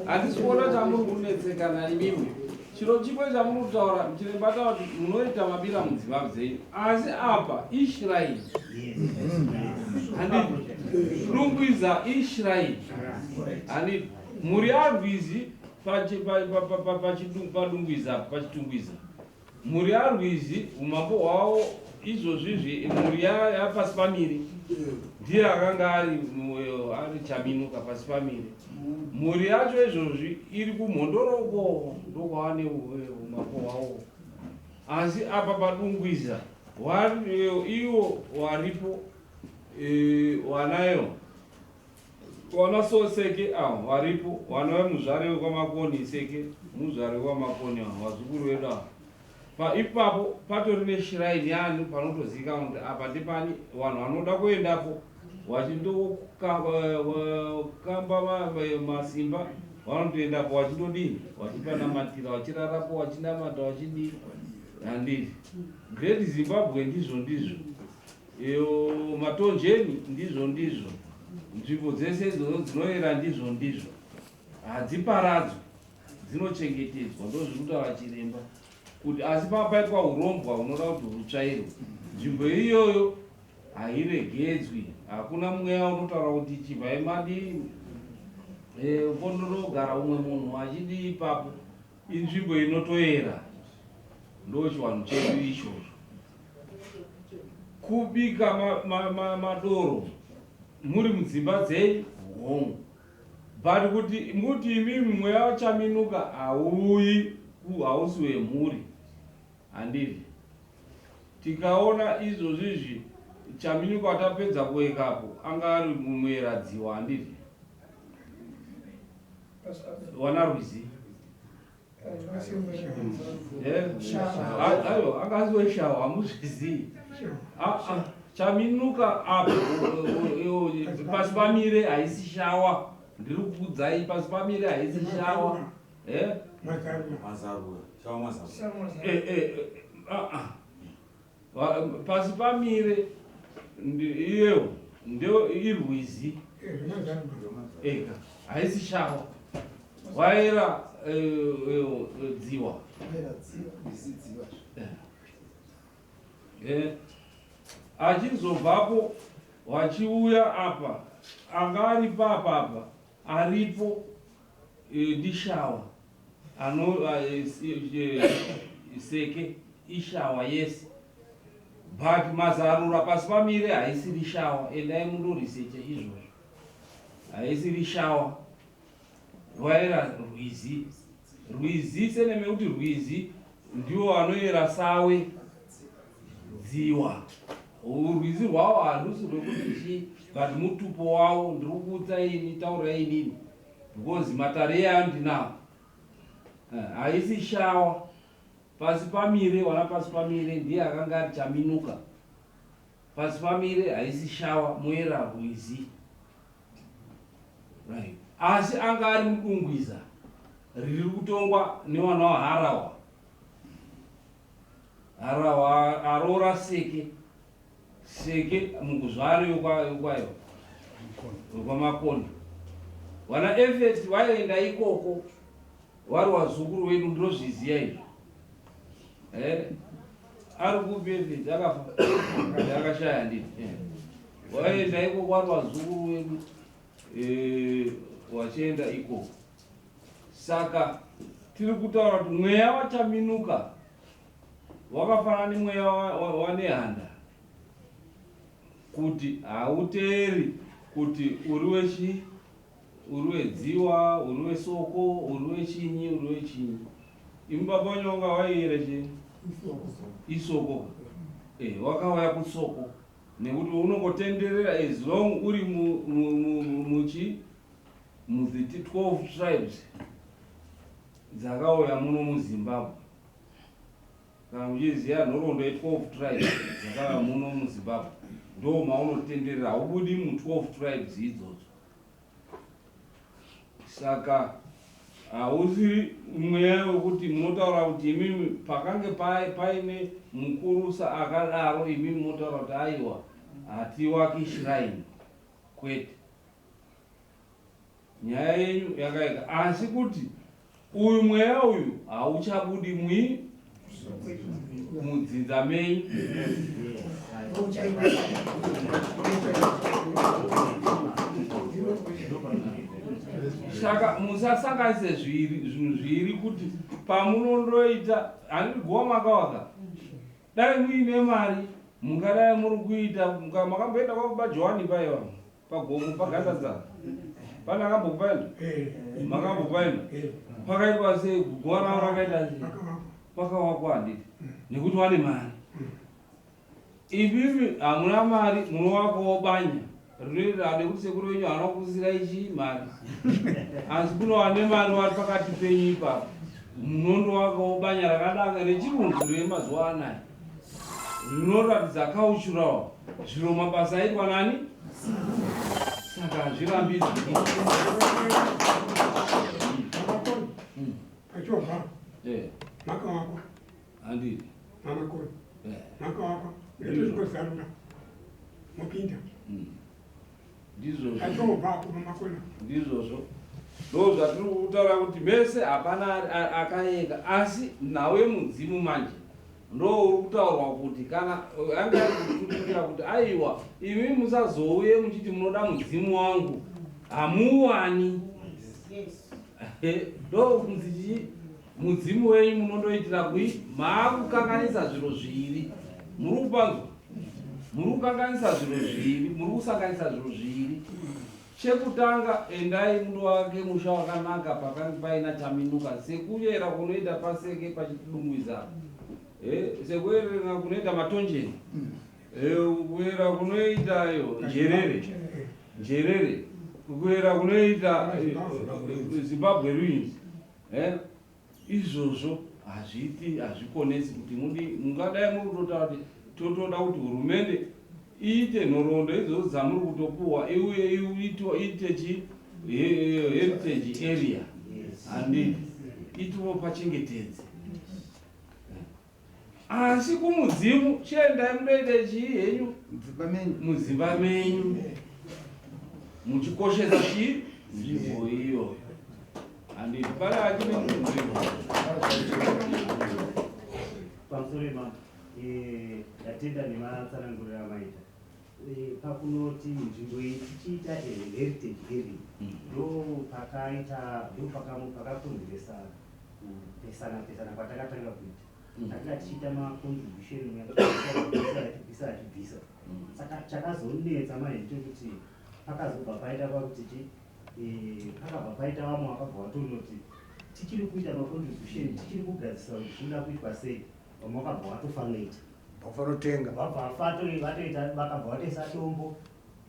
handisi kuona chamuri kunetsekana imimi. Chiro chimwe chamuri kutaura, chiremba taura kuti munoita mabira mudzimba dzenyu, asi apa ishrine, handiti? Dungwiza ishrine, handiti? Mhuri yarwizi padungwiza, pachitungwiza, mhuri yarwizi, umambo hwavo izvozvizvi, mhuri yapasi pamiri ndiye akanga ari Chaminuka pasi pamiri. Mhuri yacho izvozvi iri kumhondoroko, ndokwava neumambo hwavo. Asi apa padungwiza iwo waripo, wanayo wana so Seke avo varipo, wana vemuzvare wekwamakoni, Seke muzvare wekwamakoni, avo vazukuru vedu avo. Ipapo patori neshrine yani panotozivikanwa kuti apa ndepani. Vanhu vanoda kuendapo vachindokamba masimba vanotoendapo, vachindodini, vachipanamatira, vachirarapo, vachinamata, vachidii, handiti? Great Zimbabwe ndizvo ndizvo, iyo matonjeni ndizvo ndizvo, nzvimbo dzese idzodzo dzinoyera ndizvo ndizvo, hadziparadzwi, dzinochengetedzwa. Ndo zviri kutaura chiremba kuti asi papaitwa urombwa hunoda kuti hutsvairwe, nzvimbo iyoyo hairegedzwi. Hakuna mweya unotaura kuti chibvai madii pondonogara umwe munhu achidii ipapo. Inzvimbo inotoyera, ndo chiwanhu chedu ichozvo. Kubika madoro muri mudzimba dzenyu, hongu, but kuti muti imimi mweya wachaminuka hauyi, hausi wemhuri, handiti? Tikaona izvozvizvi, Chaminuka watapedza kuwekapo anga ari muyeradziwa, handiti? Wana rwizi. Aiwa, anga asi weshawa, hamuzvizii. Chaminuka apo pasi pamire haisi shawa. Ndiri kukudzai, pasi pamire haisi shawa. Mazarura, shawa mazarura. Pasi pamire iyewo ndio irwizi ega, haisi shawa. Waera dziwa. Achizobvapo wachiuya apa, anga ari papapa aripo, ndishawa ano Seke ishawa, yes, but mazarura pasi pamire haisiri shawa. Endai mundoriseche izvozvo, haisiri shawa. Rwaera rwizi, rwizi seneme kuti rwizi ndiwo anoyera sawe dziwa. Rwizi rwawo harusi rwekuti chii, but mutupo wavo. Ndiri kuudza ini, taurai inini, because matare eyayo ndinawo. Haisi shawa pasi pamire. Wana pasi pamire ndiye akanga ari Chaminuka. Pasi pamire haisi shawa, muera rwizi, right? Asi anga ari mudungwiza riri kutongwa newana waharawa. Harahwa aroora Seke. Seke mukuzvaro yokwaiwa wekwaMakonda. Wana Efeti waienda ikoko wari wazukuru wedu ndinozviziva izvo. Eh, ari kupi Efeti akafa akashaya handiti? Eh. Waienda ikoko wari wazukuru wedu eh, wachienda ikoko. Saka tiri kutaura kuti mweya waChaminuka wakafanana nemweya waNehanda kuti hauteeri kuti uri wechi uri wedziwa uri wesoko uri wechinyi uri wechinyi imi baba wenyu wanga waiyera chi isoko eh, wakauya kusoko nekuti unongotenderera as long uri muchi mu the 12 tribes dzakauya muno muZimbabwe. Kana muchiziva nhoroondo ye12 tribes dzakauya muno muZimbabwe, ndo maunotenderera, haubudi mu12 tribes idzodzo. Saka hausiri mweya wekuti munotaura kuti imimi pakange paine mukurusa akadaro, imimi motaura kuti aiwa hatiwaki shrine, kwete. Nyaya yenyu yakaika asi kuti uyu mweya uyu hauchabudi mui mudzinza menyu. Saka musasanganise zvinhu zviri kuti pamunondoita handiti guva makawaka dai muine mari mungadai muri kuita makamboenda kwababa Johani paiva pagomo pagandadza pane akambokupaenda makambopaenda pakaitwa sei guva ravo rakaita sei pakawakwa handiti nekuti wane mari imimi hamuna mari munowakawo banya rinoenderana nekuti sekuru venyu havana kukusirai chii mari asi kuno vane mari vari pakati penyu ipapo munondowakawo banya rakadaka rechirungu remazuva anaya rinoratidza cultural zviro mabasa aitwa nani saka hazvirambidzwi. Pachobva Eh, makawakwa handiti mamakoni makawakwa ndetozvikozarura mopinda Ndizvozvo. Pachobva apo mamakona. Ndizvozvo ndo zvatiri kutaura kuti mese hapana akaeka asi nhau yemudzimu manje ndo uri kutaurwa kuti kana anga ari kututukira kuti aiwa imi musazouye muchiti munoda mudzimu wangu hamuwani ndo kunzi chii mudzimu wenyu munondoitira kui maakukanganisa zviro zviviri muri kupanzwa muri kukanganisa zviro zviviri muri kusanganisa zviro zviviri chekutanga endai mundovake musha wakanaka pakange paina chaminuka sekuyera kunoita paseke pachidungwiza eh, sekuyerera kunoita matonjeni eh, kuyera kunoita iyo njerere njerere kuyera kunoita eh, Zimbabwe ruins eh, izvozvo hazviiti hazvikonesi kuti mudi mungadai muri kutotaura kuti totoda kuti hurumende iite nhoroondo idzodzo dzamuri kutopuhwa iuye iite chi heritage area handiti itiwo pachengetedze asi kumudzimu chiendai munoite chii henyu mudzimba menyu muchikoshesa chii nzvimbo iyoyo handiti pane achine nzvimbo Pamusoro imambo, ndatenda nematsananguriro amaita. Pakunoti nzvimbo iyi tichiita heritage area, ndo pakaita ndo pakakonzeresa kupesana pesana kwatakatanga kuita. Takanga tichiita macontribution achibvisa achibvisa, saka chakazonetsa manje ndechekuti pakazobva paita pakuti chi pakabva paita vamwe vakabva vatonoti tichiri kuita macontribution, tichiri kugadzisa kuti zvinoda kuitwa sei, vamwe vakabva vatofanoita vafanotenga vabva vatoita vakabva vatoisa dombo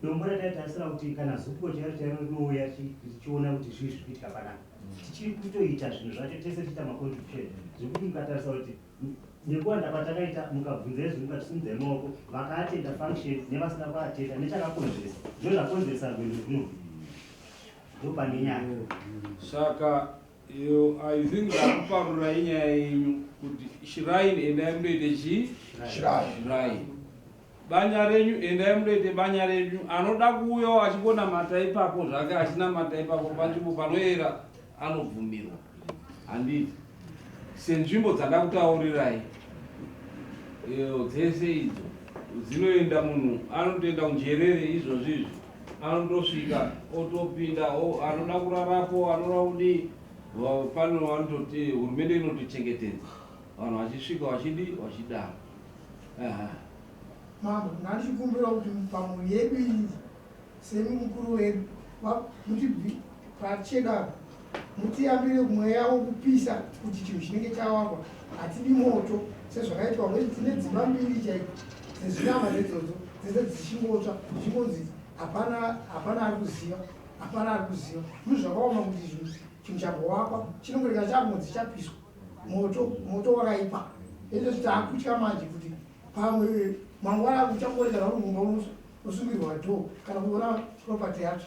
dombo rataitarisira kuti kana zupuko chairo chairo rinouya richiona kuti zvii zviri kuitika panapa. Tichiri kutoita zvinhu zvacho tese tichiita macontribution, zvekuti mukatarisa kuti nekuwanda kwatakaita, mukabvunza izvi mukatisimudzai maoko vakaatenda function nevasina kuatenda nechakakonzeresa ndo zvakonzeresa rwendo runo ndo pane nyaya. Saka Iyo I think ndakuparurai nyaya yenyu kuti shrine endai munoite chii? Shrine. Shrine. Banya renyu endai munoite banya renyu. Anoda kuuyawo achingonamata ipapo zvake achinamata ipapo panzvimbo panoera anobvumirwa. Handiti senzvimbo dzandakutaurirai iyo dzese idzo dzinoenda munhu anotoenda kunjerere izvozvi izvi anotosvika otopinda anoda kurarapo anoda kudii pano vanototi hurumende inotochengetedza vanhu vachisvika vachidi vachidaro. Mambo, ndandichikumbira kuti pamhuri yedu iyi semi mukuru wedu muti pachedu apa mutiyambire mweya wokupisa kuti chinhu chinenge chawakwa hatidi moto sezvakaitwa kuti tine dzimba mbiri chaiko dzezvinyama nedzodzo dzese dzichingotsva zvichingonzi hapana hapana ari kuziva hapana ari kuziva zvinhu zvakaoma kuti zvinhu chinhu chambowakwa chinongoreka chakunzi chapiswa moto moto wakaipa izvo taakutya manje kuti pamwe mangwana uchangoreka uri mumba unosungirwa door kana kuona property yacho.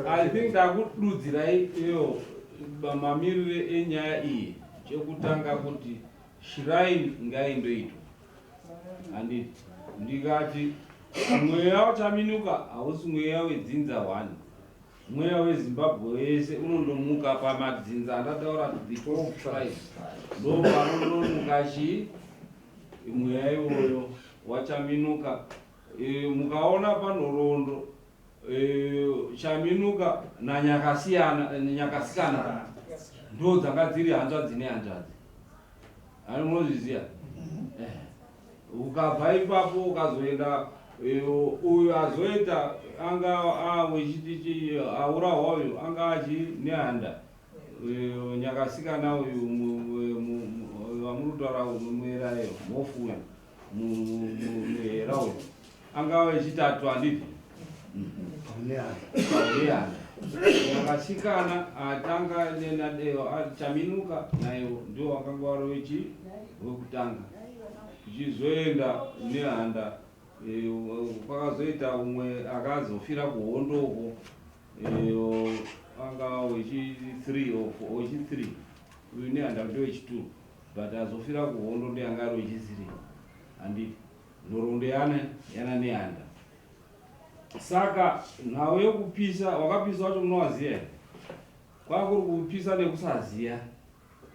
I think ndakududzirai iyo mamirire enyaya iyi. Chekutanga kuti shrine ngaindoitwa, handiti? Ndikati mweya wachaminuka hausi mweya wedzinza one, mweya weZimbabwe wese unondomuka pamadzinza andataura, the 12 tribes, ndo panondomuka chii mweya iwoyo wachaminuka. Mukaona panhoroondo Chaminuka naNyakasiyana, Nyakasikana ndo dzanga dziri hanzvadzi nehanzvadzi, ani munozviziva. Ukabva ipapo ukazoenda uyu azoita anga awechiti aurawa uyu anga achi Nehanda, Nyakasikana uyu vamuri kutaura muerayo mhofu uyu muhera uyu anga wechitatu, handiti? Nehanda, Nyakasikana atanga Chaminuka naiwo ndio wakanga wari wechi wekutanga, kuchizoenda Nehanda. Kwakazoita umwe akazofira kuhondo uko, anga wechi3 or wechi3 uyu. Nehanda ndewechi2, but azofira kuhondo ndiye anga ari wechi3, handiti? Nhoroondo yana Nehanda. Saka nhau yekupisa wakapisa wacho munowaziva here? Kwakuri kupisa nekusaziya,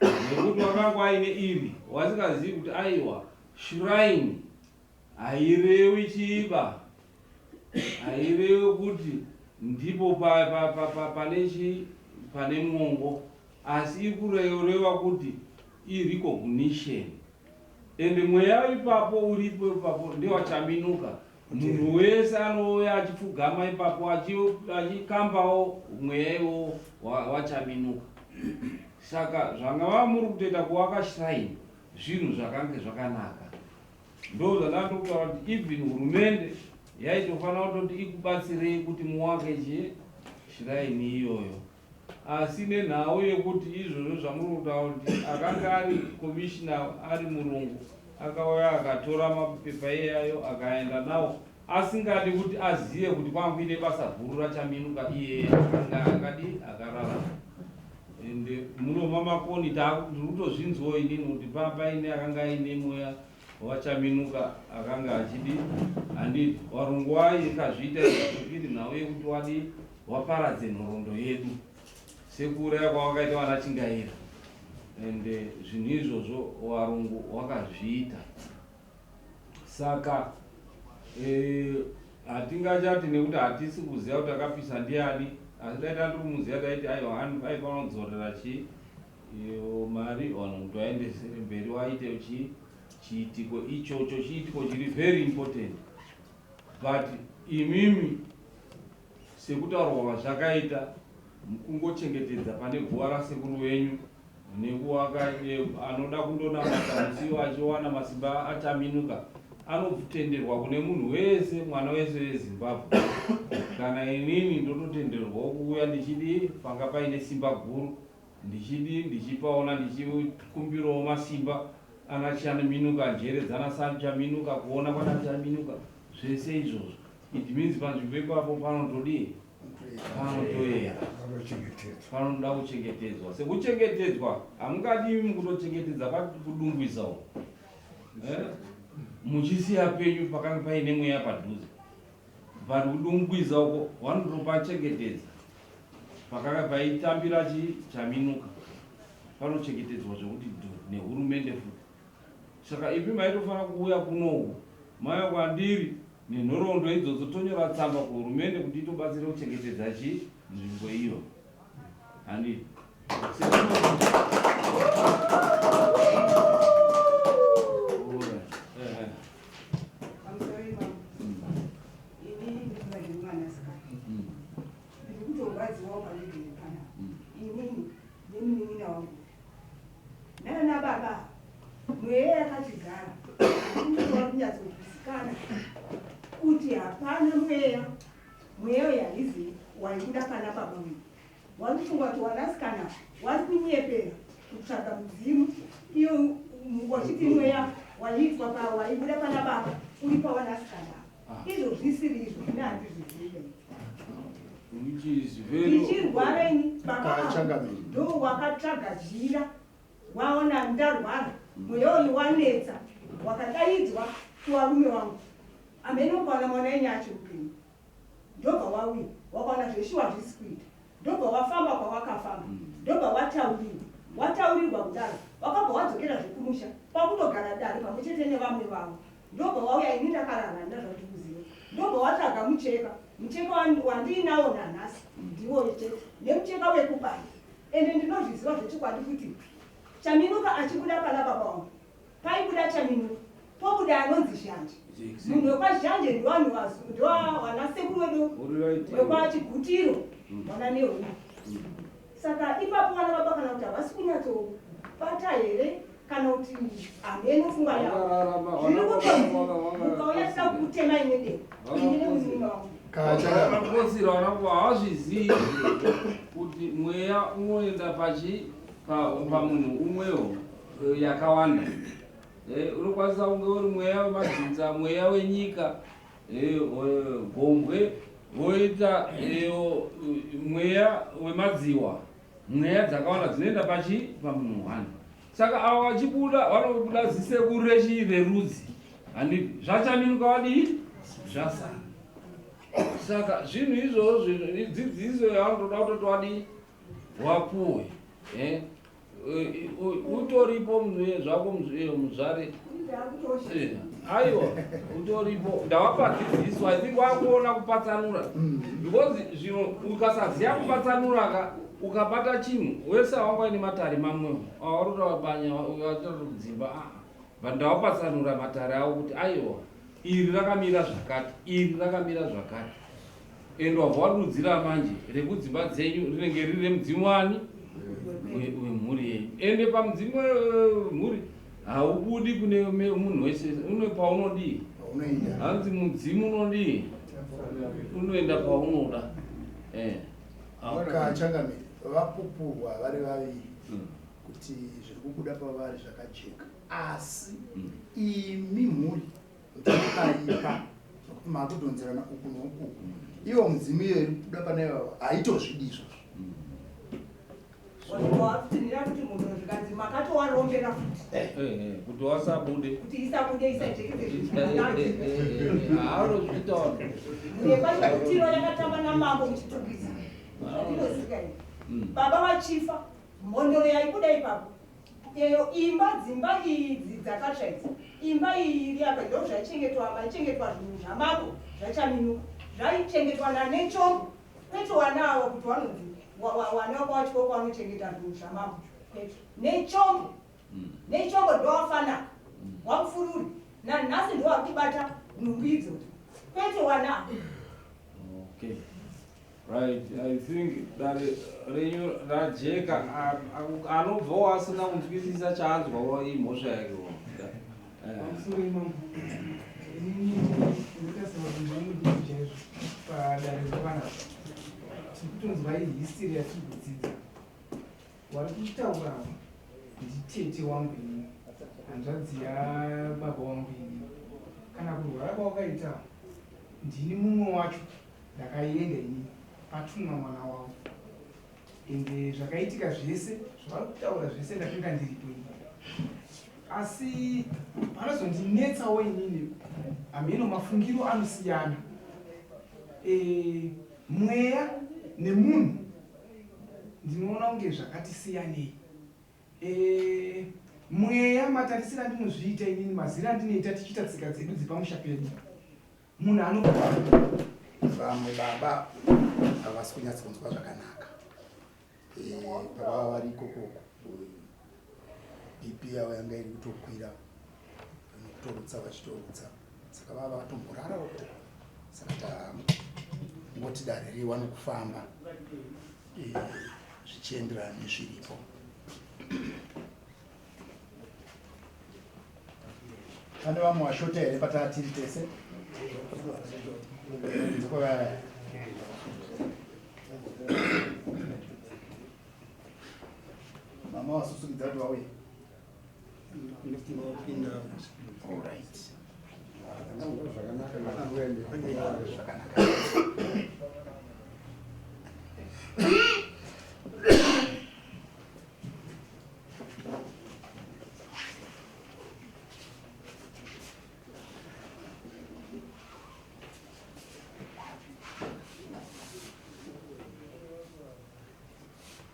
nekuti wakanga aine iri wasingazivi kuti aiwa, shrine hairewi chiba, hairewi kuti ndipo pane chi pane mwongo, asi ikurewa kuti irecognition. Ende mweya ipapo uripo ipapo ndewachaminuka. Munhu wese anouya achipfugama ipapo achikambawo mweya iwowo wachaminuka. Saka zvanga vava muri kutoita kuvaka shrine, zvinhu zvakange zvakanaka. Ndo zvandandokutaura kuti even hurumende yaitofanira kutoti ikubatsirei kuti muwake chi shrine iyoyo, asi nenhau yekuti izvozvo zvamuri kutaura kuti akanga ari commissioner ari murungu akauya akatora mapepa iyayo akaenda nawo asingadi kuti azive kuti kwanga kuine basa guru raChaminuka iyeye akanga akadi akararama. Ende munoma makoni tiri kutozvinzwawo inini kuti paine akanga aine mweya wachaminuka akanga achidi, handiti? Warungu waikazviita iri nhau yekuti wadi waparadze nhoroondo yedu sekuuraya kwawakaita vana Chingaira. Ende zvinhu izvozvo warungu wakazviita. Saka hatingachati nekuti hatisi kuziva kuti akapisa ndiani, asi dai tandiri kumuziva taiti aiwa, aifanira kudzorera chii iyo mari vanhu kuti vaendesere mberi waite chi chiitiko ichocho, chiitiko chiri very important. But imimi sekutaurwa kwazvakaita, kungochengetedza pane guva rasekuru venyu nekuwaka, anoda kundonamata musiwo achiwana masimba achaminuka anotenderwa kune munhu wese, mwana wese weZimbabwe. Kana inini ndototenderwawo kuuya ndichidi panga paine simba guru, ndichidi ndichipaona, ndichikumbirawo masimba ana Chaminuka, njere dzana Chaminuka, kuona kwana Chaminuka, zvese izvozvo. It means panzvimbo ipapo panotodii. Panotoera, panoda kuchengetedzwa. Sekuchengetedzwa hamungadi imi kutochengetedza kudungwisa uko eh? Muchisiya penyu pakanga paine mweya padhuze, but kudungwiza uko vanotopachengetedza pakanga paitambira chaminuka, panochengetedzwa zvekuti dhu nehurumende futi. Saka imi maitofanira kuuya kunoku mauya kwandiri nenhoroondo idzodzo, tonyora tsamba kuhurumende kuti itobatsire kuchengetedza chi nzvimbo iyo, handi? Ndikutorwadziwawo pandigere panapa inini nemunin'ina wangu nana baba. Mweya yakatigara inoa kunyatsozvisikana kuti hapana mweya. Mweya uyu haizi waibuda pana baba uyu. Wari kufunga kuti wanasikana wari kunyepera kutsvaga mudzimu iyo, wachiti mweya waiitwa pa waibuda pana baba uri pawanasikana. Izvo zvisiri izvo, ine handizvizive. Which is very Ndichirwara ini, baba ava Kachangamire. ndo wakatsvaga jira, waona ndarwara, mweya uyu wanetsa, wakadaidzwa kuvarume wangu. Amene ukaona mwana yenyu achiri upenyu, ndobva wauya wakaona zveshuwa zvisi kuita, ndobva wafamba kwawakafamba, ndobva wataurirwa. Wataurirwa kudaro, wakabva wadzokera zvekumusha kwakutogara dare pamwe chete nevamwe vavo. Ndobva wauya, ini ndakarara ndazvati kuziva, ndobva watsvaga mucheka. Mucheka wandiinawo nanhasi ndiwo chete, nemucheka wekubaya. Ende ndinozviziva zvechokwadi kuti Chaminuka achibuda pana baba wangu, paibuda Chaminuka, pobuda anonzi Zhanje. Munhu wekwaZhanje ndivanhu ndo vanasekuru wedu wekwaChigutiro, wana Nehuku. Saka ipapo vana baba, kana kuti havasi kunyatsobata here, kana kuti hameno pfungwa yavo, zviri kutonzi mukauya tida kukutema ine demo, ini nemunin'ina wangu. Vanakotsira vanakuva havazvizivi kuti mweya unoenda pachi pamunhu umwewo yakawanda. Unokwanisa kunge uri mweya wemadzinza, mweya wenyika, gombwe, woita mweya wemadziwa. Mweya dzakawanda dzinoenda pachi pamunhu one. Saka ava vachibuda, vanobuda zisekuru rechi rerudzi, handiti? Zvachaminuka vadii zvasara. Saka zvinhu izvozvo dzidziso yavanotoda kutoti wadii wapuwe. Eh? Utoripo zvako muzvare. Aiwa, utoripo. Ndavapa dzidziso. I think wakuona kupatsanura, because zvino ukasaziva kupatsanura ka, ukabata chinhu wese wanga uine matare mamwewo awarotavabanya kudzimba. Aa, but ndavapatsanura matare avo kuti aiwa, iri rakamira zvakati, iri rakamira zvakati. And wabva wadudzira manje rekudzimba dzenyu rinenge riri remudzimu wani wemhuri yenyu. Ende pamudzimu wemhuri haubudi kune munhu wese. Une paunodii, hanzi mudzimu unodii, unoenda paunoda. Kachangamire, vapupurwa vari vaviri kuti zviri kubuda pavari zvakajeka, asi imi mhuri ndakaipa nokuti maakudhonzerana uku nouku. Ivo mudzimu iyo iri kubuda pane ivava haitozvidi izvozvo. Wakutinira kuti munhu zvikanzi makatowarombera futi Kuti wasabude. Kuti isabude, isajekese. Haanozviita. Yepachikutiro yakatamba namambo muChitungwiza, zvandinoziva ini, baba vachifa, mhondoro yaibuda ipapo eyo imba, dzimba idzi dzakatsva idzi, imba iyi iri apa, ndo zvaichengetwa, maichengetwa zvinhu zvamambo zvaChaminuka, zvaichengetwa naNechombo, kwete wanawo kuti wanonzi wana kwacho kwanochengeta zvinhu zvamambo, kwete Nechombo. Nechombo ndowafanaka wamufururi nanhasi, ndo wari kubata nhumbi idzodzo, kwete wana. Okay, right, I think dare renyu rajeka. Anobvawo asina kunzwisisa chaanzwawo imhosva yake. Pamusoro imambo, inini ndinotarisira kuti ndinodii chaizvo padare revanapa. Tiri kutonzwa history yatiri kudzidza. Wari kutaura nditete wangu inini, hanzvadzi yababa wangu inini. Kana kurwara kwawakaita, ndini mumwe wacho ndakaenda inini. Patumwa mwana wavo ende zvakaitika zvese zvavari kutaura zvese ndakanga ndiripo ini asi panozondinetsawo inini hameno mafungiro anosiyana e, mweya nemunhu ndinoona kunge zvakati siyanei e, mweya matarisiro andinozviita inini mazira andinoita tichiita tsika dzedu dzepamusha pedu munhu ano vamwe baba havasi kunyatsonzwa zvakanaka eh, pavava vari ikokoko bp yavo yanga iri kutokwira nokutorutsa vachitorutsa saka vava vatomborara uko saka tangoti dare riwane kufamba eh, zvichienderana nezviripo Pane vamwe vashota here pataa tiri tese? Mama wasusukidza kuti vauye. All right. Zvakanaka.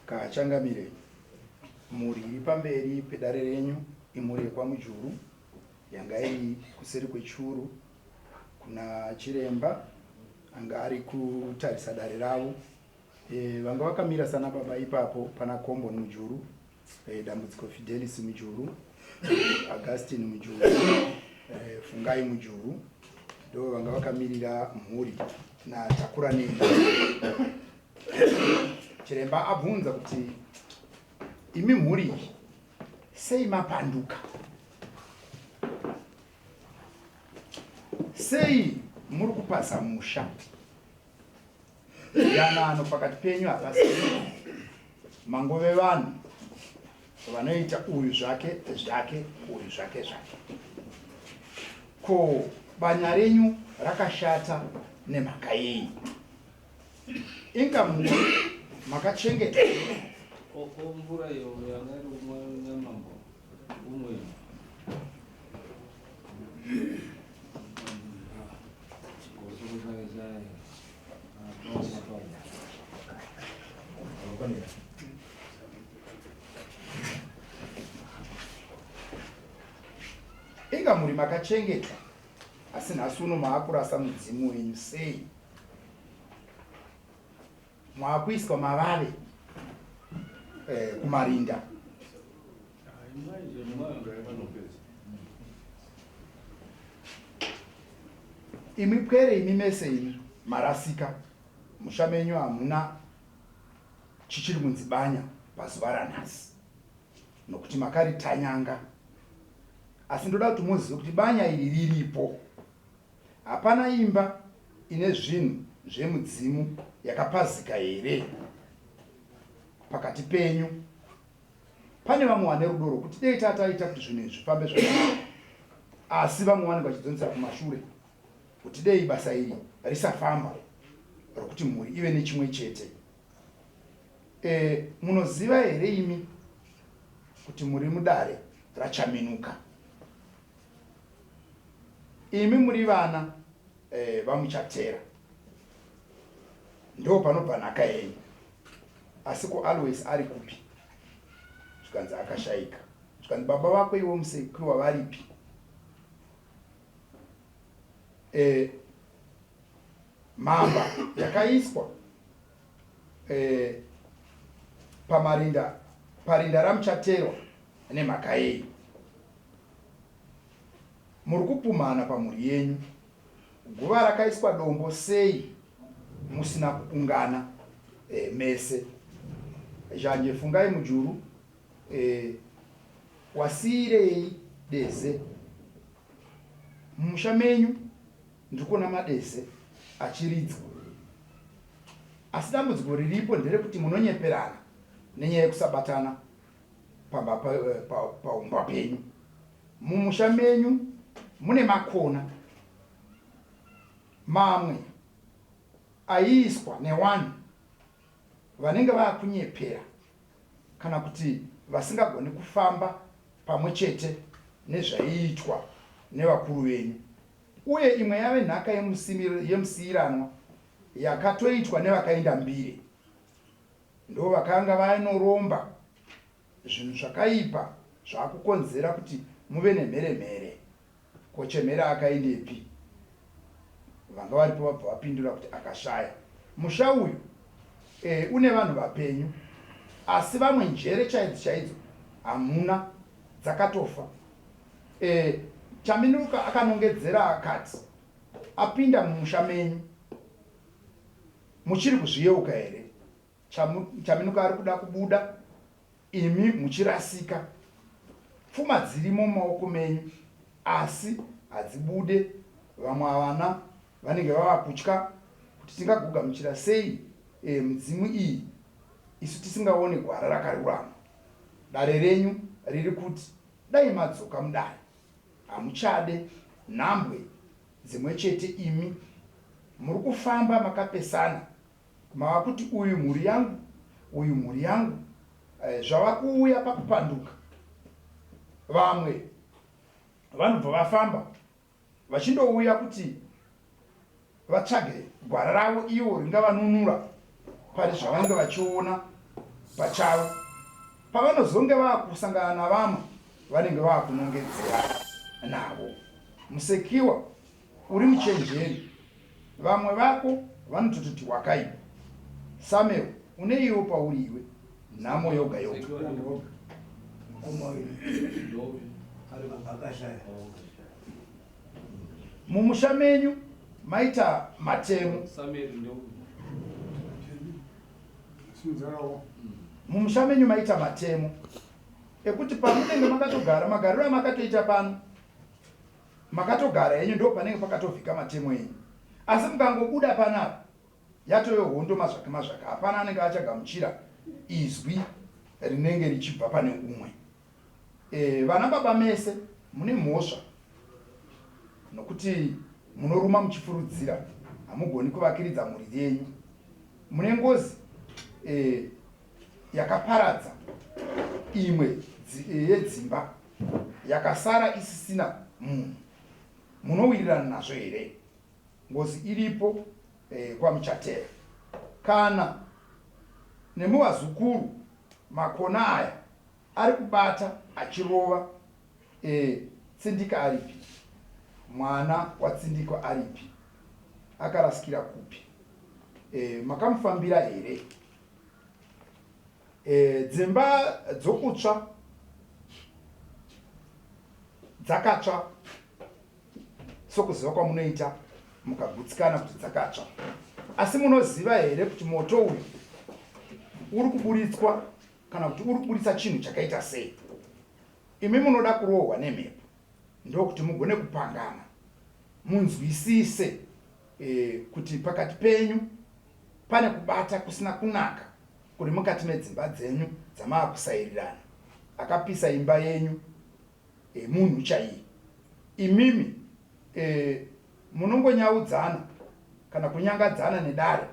Kachangamire, mhuri iri pamberi pedare renyu imhuri yekwaMujuru yanga iri kuseri kwechuru kuna chiremba anga ari kutarisa dare ravo E, vanga vakamira sana baba ipapo pana Komboni Mujuru, e, Dambudziko Fidelis Mujuru, Augustine Mujuru, e, Fungai Mujuru ndo vanga vakamirira mhuri naTakura Neni. Chiremba abvunza kuti imi mhuri iyi sei mapanduka? Sei muri kupaza musha? Yanano pakati penyu hapasi mangove vanhu vanoita uyu zvake zvake uyu zvake zvake. Ko banya renyu rakashata nemhaka yei? Inga muri makachengeta. Ko mvura iyo yanga iri kumwa namambo umwe Inga muri makachengetwa asi nhasi uno maakurasa mudzimu wenyu sei? Maakuiswa mavave eh, kumarinda. Imwi pwere imi mese imi marasika musha menyu hamuna chichiri kunzi banya pazuva ranhasi nokuti makaritanyanga asi ndoda kuti muzive kuti banya iri riripo hapana imba ine zvinhu zvemudzimu yakapazika here pakati penyu Pane vamwe vane rudo rwokuti dei tataita kuti zvinhu izvi zvifambe zvakanaka, asi vamwe vanenge vachidzonzera kumashure kuti dei basa iri risafamba rokuti mhuri ive nechimwe chete. E, munoziva here imi kuti muri mudare raChaminuka? Imi muri vana e, vaMuchatera, ndo panobva nhaka yenyu. Asi ko Alois ari kupi? Zvikanzi akashaika. Zvikanzi baba vako iwe Musekiwa varipi? E, mhamba yakaiswa e, pamarinda parinda ramuchaterwa nemhaka yei? Muri kupumhana pamhuri yenyu. Guva rakaiswa dombo sei musina kuungana e, mese? Zhanje Fungai Mujuru e, wasiirei deze mumusha menyu? Ndiri kuona madeze achiridzwa asi dambudziko riripo nderekuti munonyeperana nenyaya yekusabatana pamba paumba penyu. Mumusha menyu mune makona mamwe aiiswa newanhu. vanenge vakunyepera kana kuti vasingagoni kufamba pamwe chete nezvaiitwa nevakuru venyu. Uye imwe yave nhaka yemusiiranwa yakatoitwa nevakaenda mbire. Ndovakanga vanoromba zvinhu zvakaipa zvakukonzera kuti muve nemheremhere. Ko Chemhere akaendepi? Vanga varipo vabva vapindura kuti akashaya. Musha uyu e, une vanhu vapenyu asi vamwe njere chaidzo chaidzo hamuna dzakatofa. E, Chaminuka akanongedzera akati apinda mumusha menyu. Muchiri kuzviyeuka here? Chaminuka ari kuda kubuda imi muchirasika. Pfuma dzirimo mumaoko menyu asi hadzibude. Vamwe vana vanenge vava kutya kuti tingagogamuchira sei e, midzimu iyi isu tisingaone gwara rakarurama. Dare renyu riri kuti dai madzoka mudare. Hamuchade nhambwe dzimwe chete imi muri kufamba makapesana mava kuti uyu mhuri yangu uyu mhuri yangu eh, zvava kuuya pakupanduka vamwe vanobva vafamba vachindouya kuti vatsvage gwara ravo ivo ringavanunura pari zvavanenge vachiona pachavo pavanozonge vakusangana navamwe vanenge vakunongedzera navo musekiwa uri muchenjeri vamwe vako vanotototi wakaipa Samuel uneiwo pauri iwe nhamo yoga yoga mumusha menyu maita matemo mumusha menyu maita matemo ekuti pamunenge makatogara magariro amakatoita pano makatogara henyu ndo panenge pakatovhika matemo enyu asi mukangobuda panapa yatove hondo mazvake mazvake hapana anenge achagamuchira izwi rinenge richibva pane umwe e, vana baba mese mune mhosva nokuti munoruma muchifurudzira hamugoni kuvakiridza mhuri yenyu mune ngozi e, yakaparadza imwe yedzimba yakasara isisina munhu munowirirana nazvo here ngozi iripo eh, kwamuchatera kana nemuvazukuru makona aya ari kubata achirova eh, tsindika aripi mwana watsindikwa aripi akarasikira kupi eh, makamufambira here E, dzimba dzokutsva dzakatsva sokuziva kwamunoita mukagutsikana kuti dzakatsva asi munoziva here kuti moto uyu uri kuburitswa kana kuti uri kuburitsa chinhu chakaita sei imi munoda kurohwa nemhepo ndokuti mugone kupangana munzwisise e, kuti pakati penyu pane kubata kusina kunaka kuri mukati medzimba dzenyu dzamaakusairirana akapisa imba yenyu e, munhu chaiye imimi e, munongonyaudzana kana kunyangadzana nedare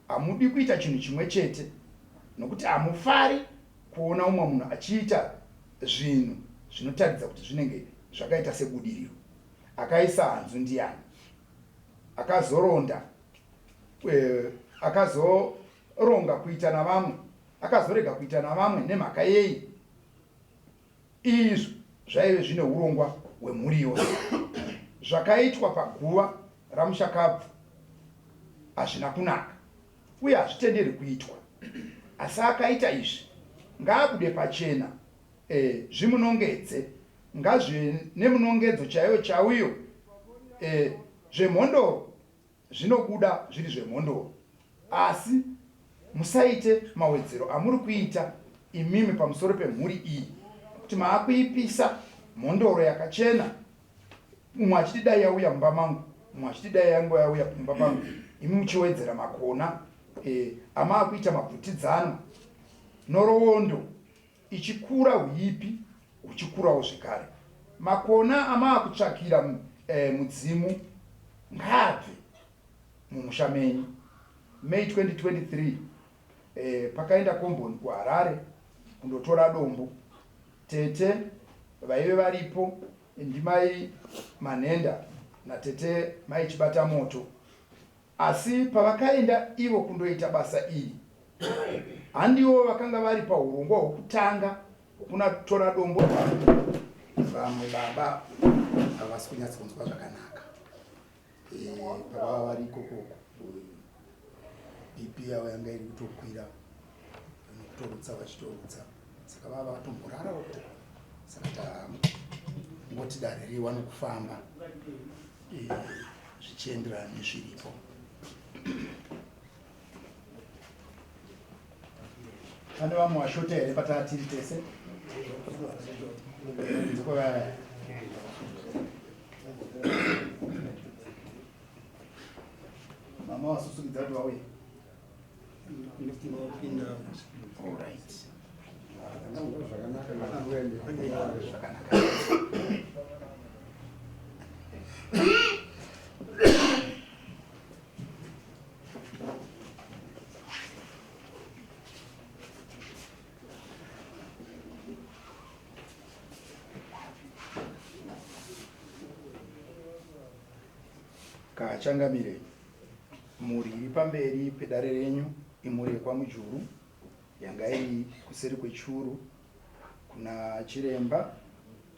hamudi kuita chinhu chimwe chete nokuti hamufari kuona umwe munhu achiita zvinhu zvinotaridza kuti zvinenge zvakaita sebudiriro akaisa hanzu ndiyani akazoronda eh, akazoronga kuita navamwe akazorega kuita navamwe nemhaka yei izvo zvaive zvine urongwa hwemhuri yose zvakaitwa paguva ramushakabvu hazvina kunaka uye hazvitenderwi kuitwa asi akaita izvi ngaabude pachena e, zvimunongedze ngazvive nemunongedzo chaiyo chauyo e, zvemhondoro zvinobuda zviri zvemhondoro asi musaite mawedzero amuri kuita imimi pamusoro pemhuri iyi kuti maakuipisa mhondoro yakachena umwe achiti dai yauya mumba mangu umwe achiti dai yangu yauya mumba pangu imi muchiwedzera makona e, amaakuita mabvutidzano nhoroondo ichikura huipi huchikurawo zvekare makona amaakutsvakira e, mudzimu ngaabve mumusha menyu May 2023. E, pakaenda komboni kuHarare kundotora dombo. Tete vaive varipo ndimai Manhenda natete mai Chibatamoto. Asi pavakaenda ivo kundoita basa iri, handivo vakanga vari pahurongwa hwokutanga hwokunatora dombo. Vamwe baba havasi kunyatsonzwa zvakanaka eh, pavava vari ikoko BP yavo yanga iri kutokwira nokutorutsa vachitorutsa saka vava vatomborara uko saka tangoti dare riwane kufamba eh, zvichienderana nezviripo. Pane vamwe vashota here pataa tiri tese? Mama wasusukidza kuti vauye. All right. Zvakanaka. Kachangamire, mhuri iri pamberi pedare renyu imhuri yekwaMujuru yanga iri kuseri kwechuru kuna chiremba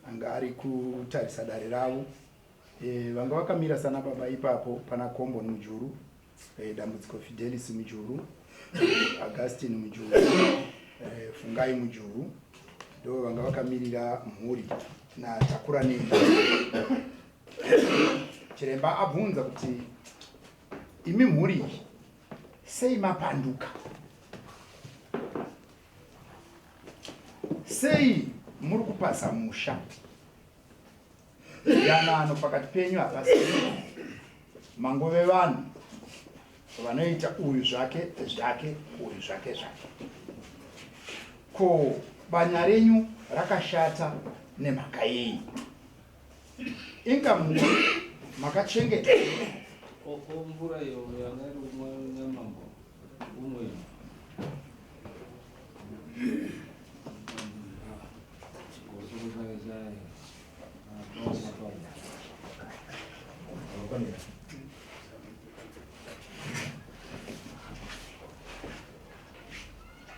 anga ari kutarisa dare ravo. E, vanga vakamira sana baba ipapo pana Komboni Mujuru, e, Dambudziko Fidelis Mujuru, Augustine Mujuru, e, Fungai Mujuru ndo vanga vakamirira mhuri naTakura Nenda. Chiremba abvunza kuti imi mhuri iyi sei mapanduka? Sei muri kupaza musha? Yanano pakati penyu hapasina. Mangove vanhu vanoita uyu zvake zvake uyu zvake zvake. Ko banya renyu rakashata nemhaka yei? Inga muri makachengeta. Ko mvura iyo yanga iri kumwa namambo umwe.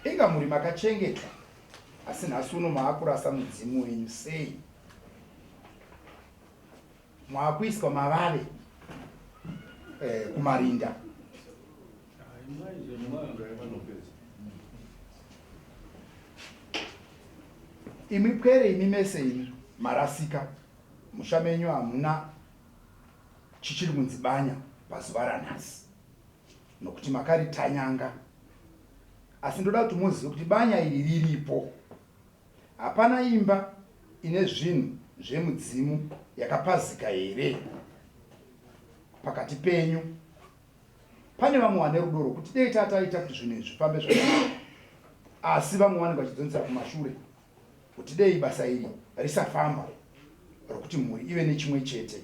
Inga muri makachengetwa asi nhasi uno maakurasa mudzimu wenyu sei? Maakuiswa mavave eh, kumarinda. Imi pwere imi mese imi marasika musha menyu hamuna chichiri kunzi banya pazuva ranhasi nokuti makaritanyanga asi ndoda kuti muzive kuti banya iri riripo Hapana imba ine zvinhu zvemudzimu yakapazika here pakati penyu? Pane vamwe vane rudo rwokuti dei tataita kuti zvinhu izvi zvifambe zvakanaka, asi vamwe vanenge vachidzonzera kumashure kuti dei basa iri risafamba rokuti mhuri ive nechimwe chete.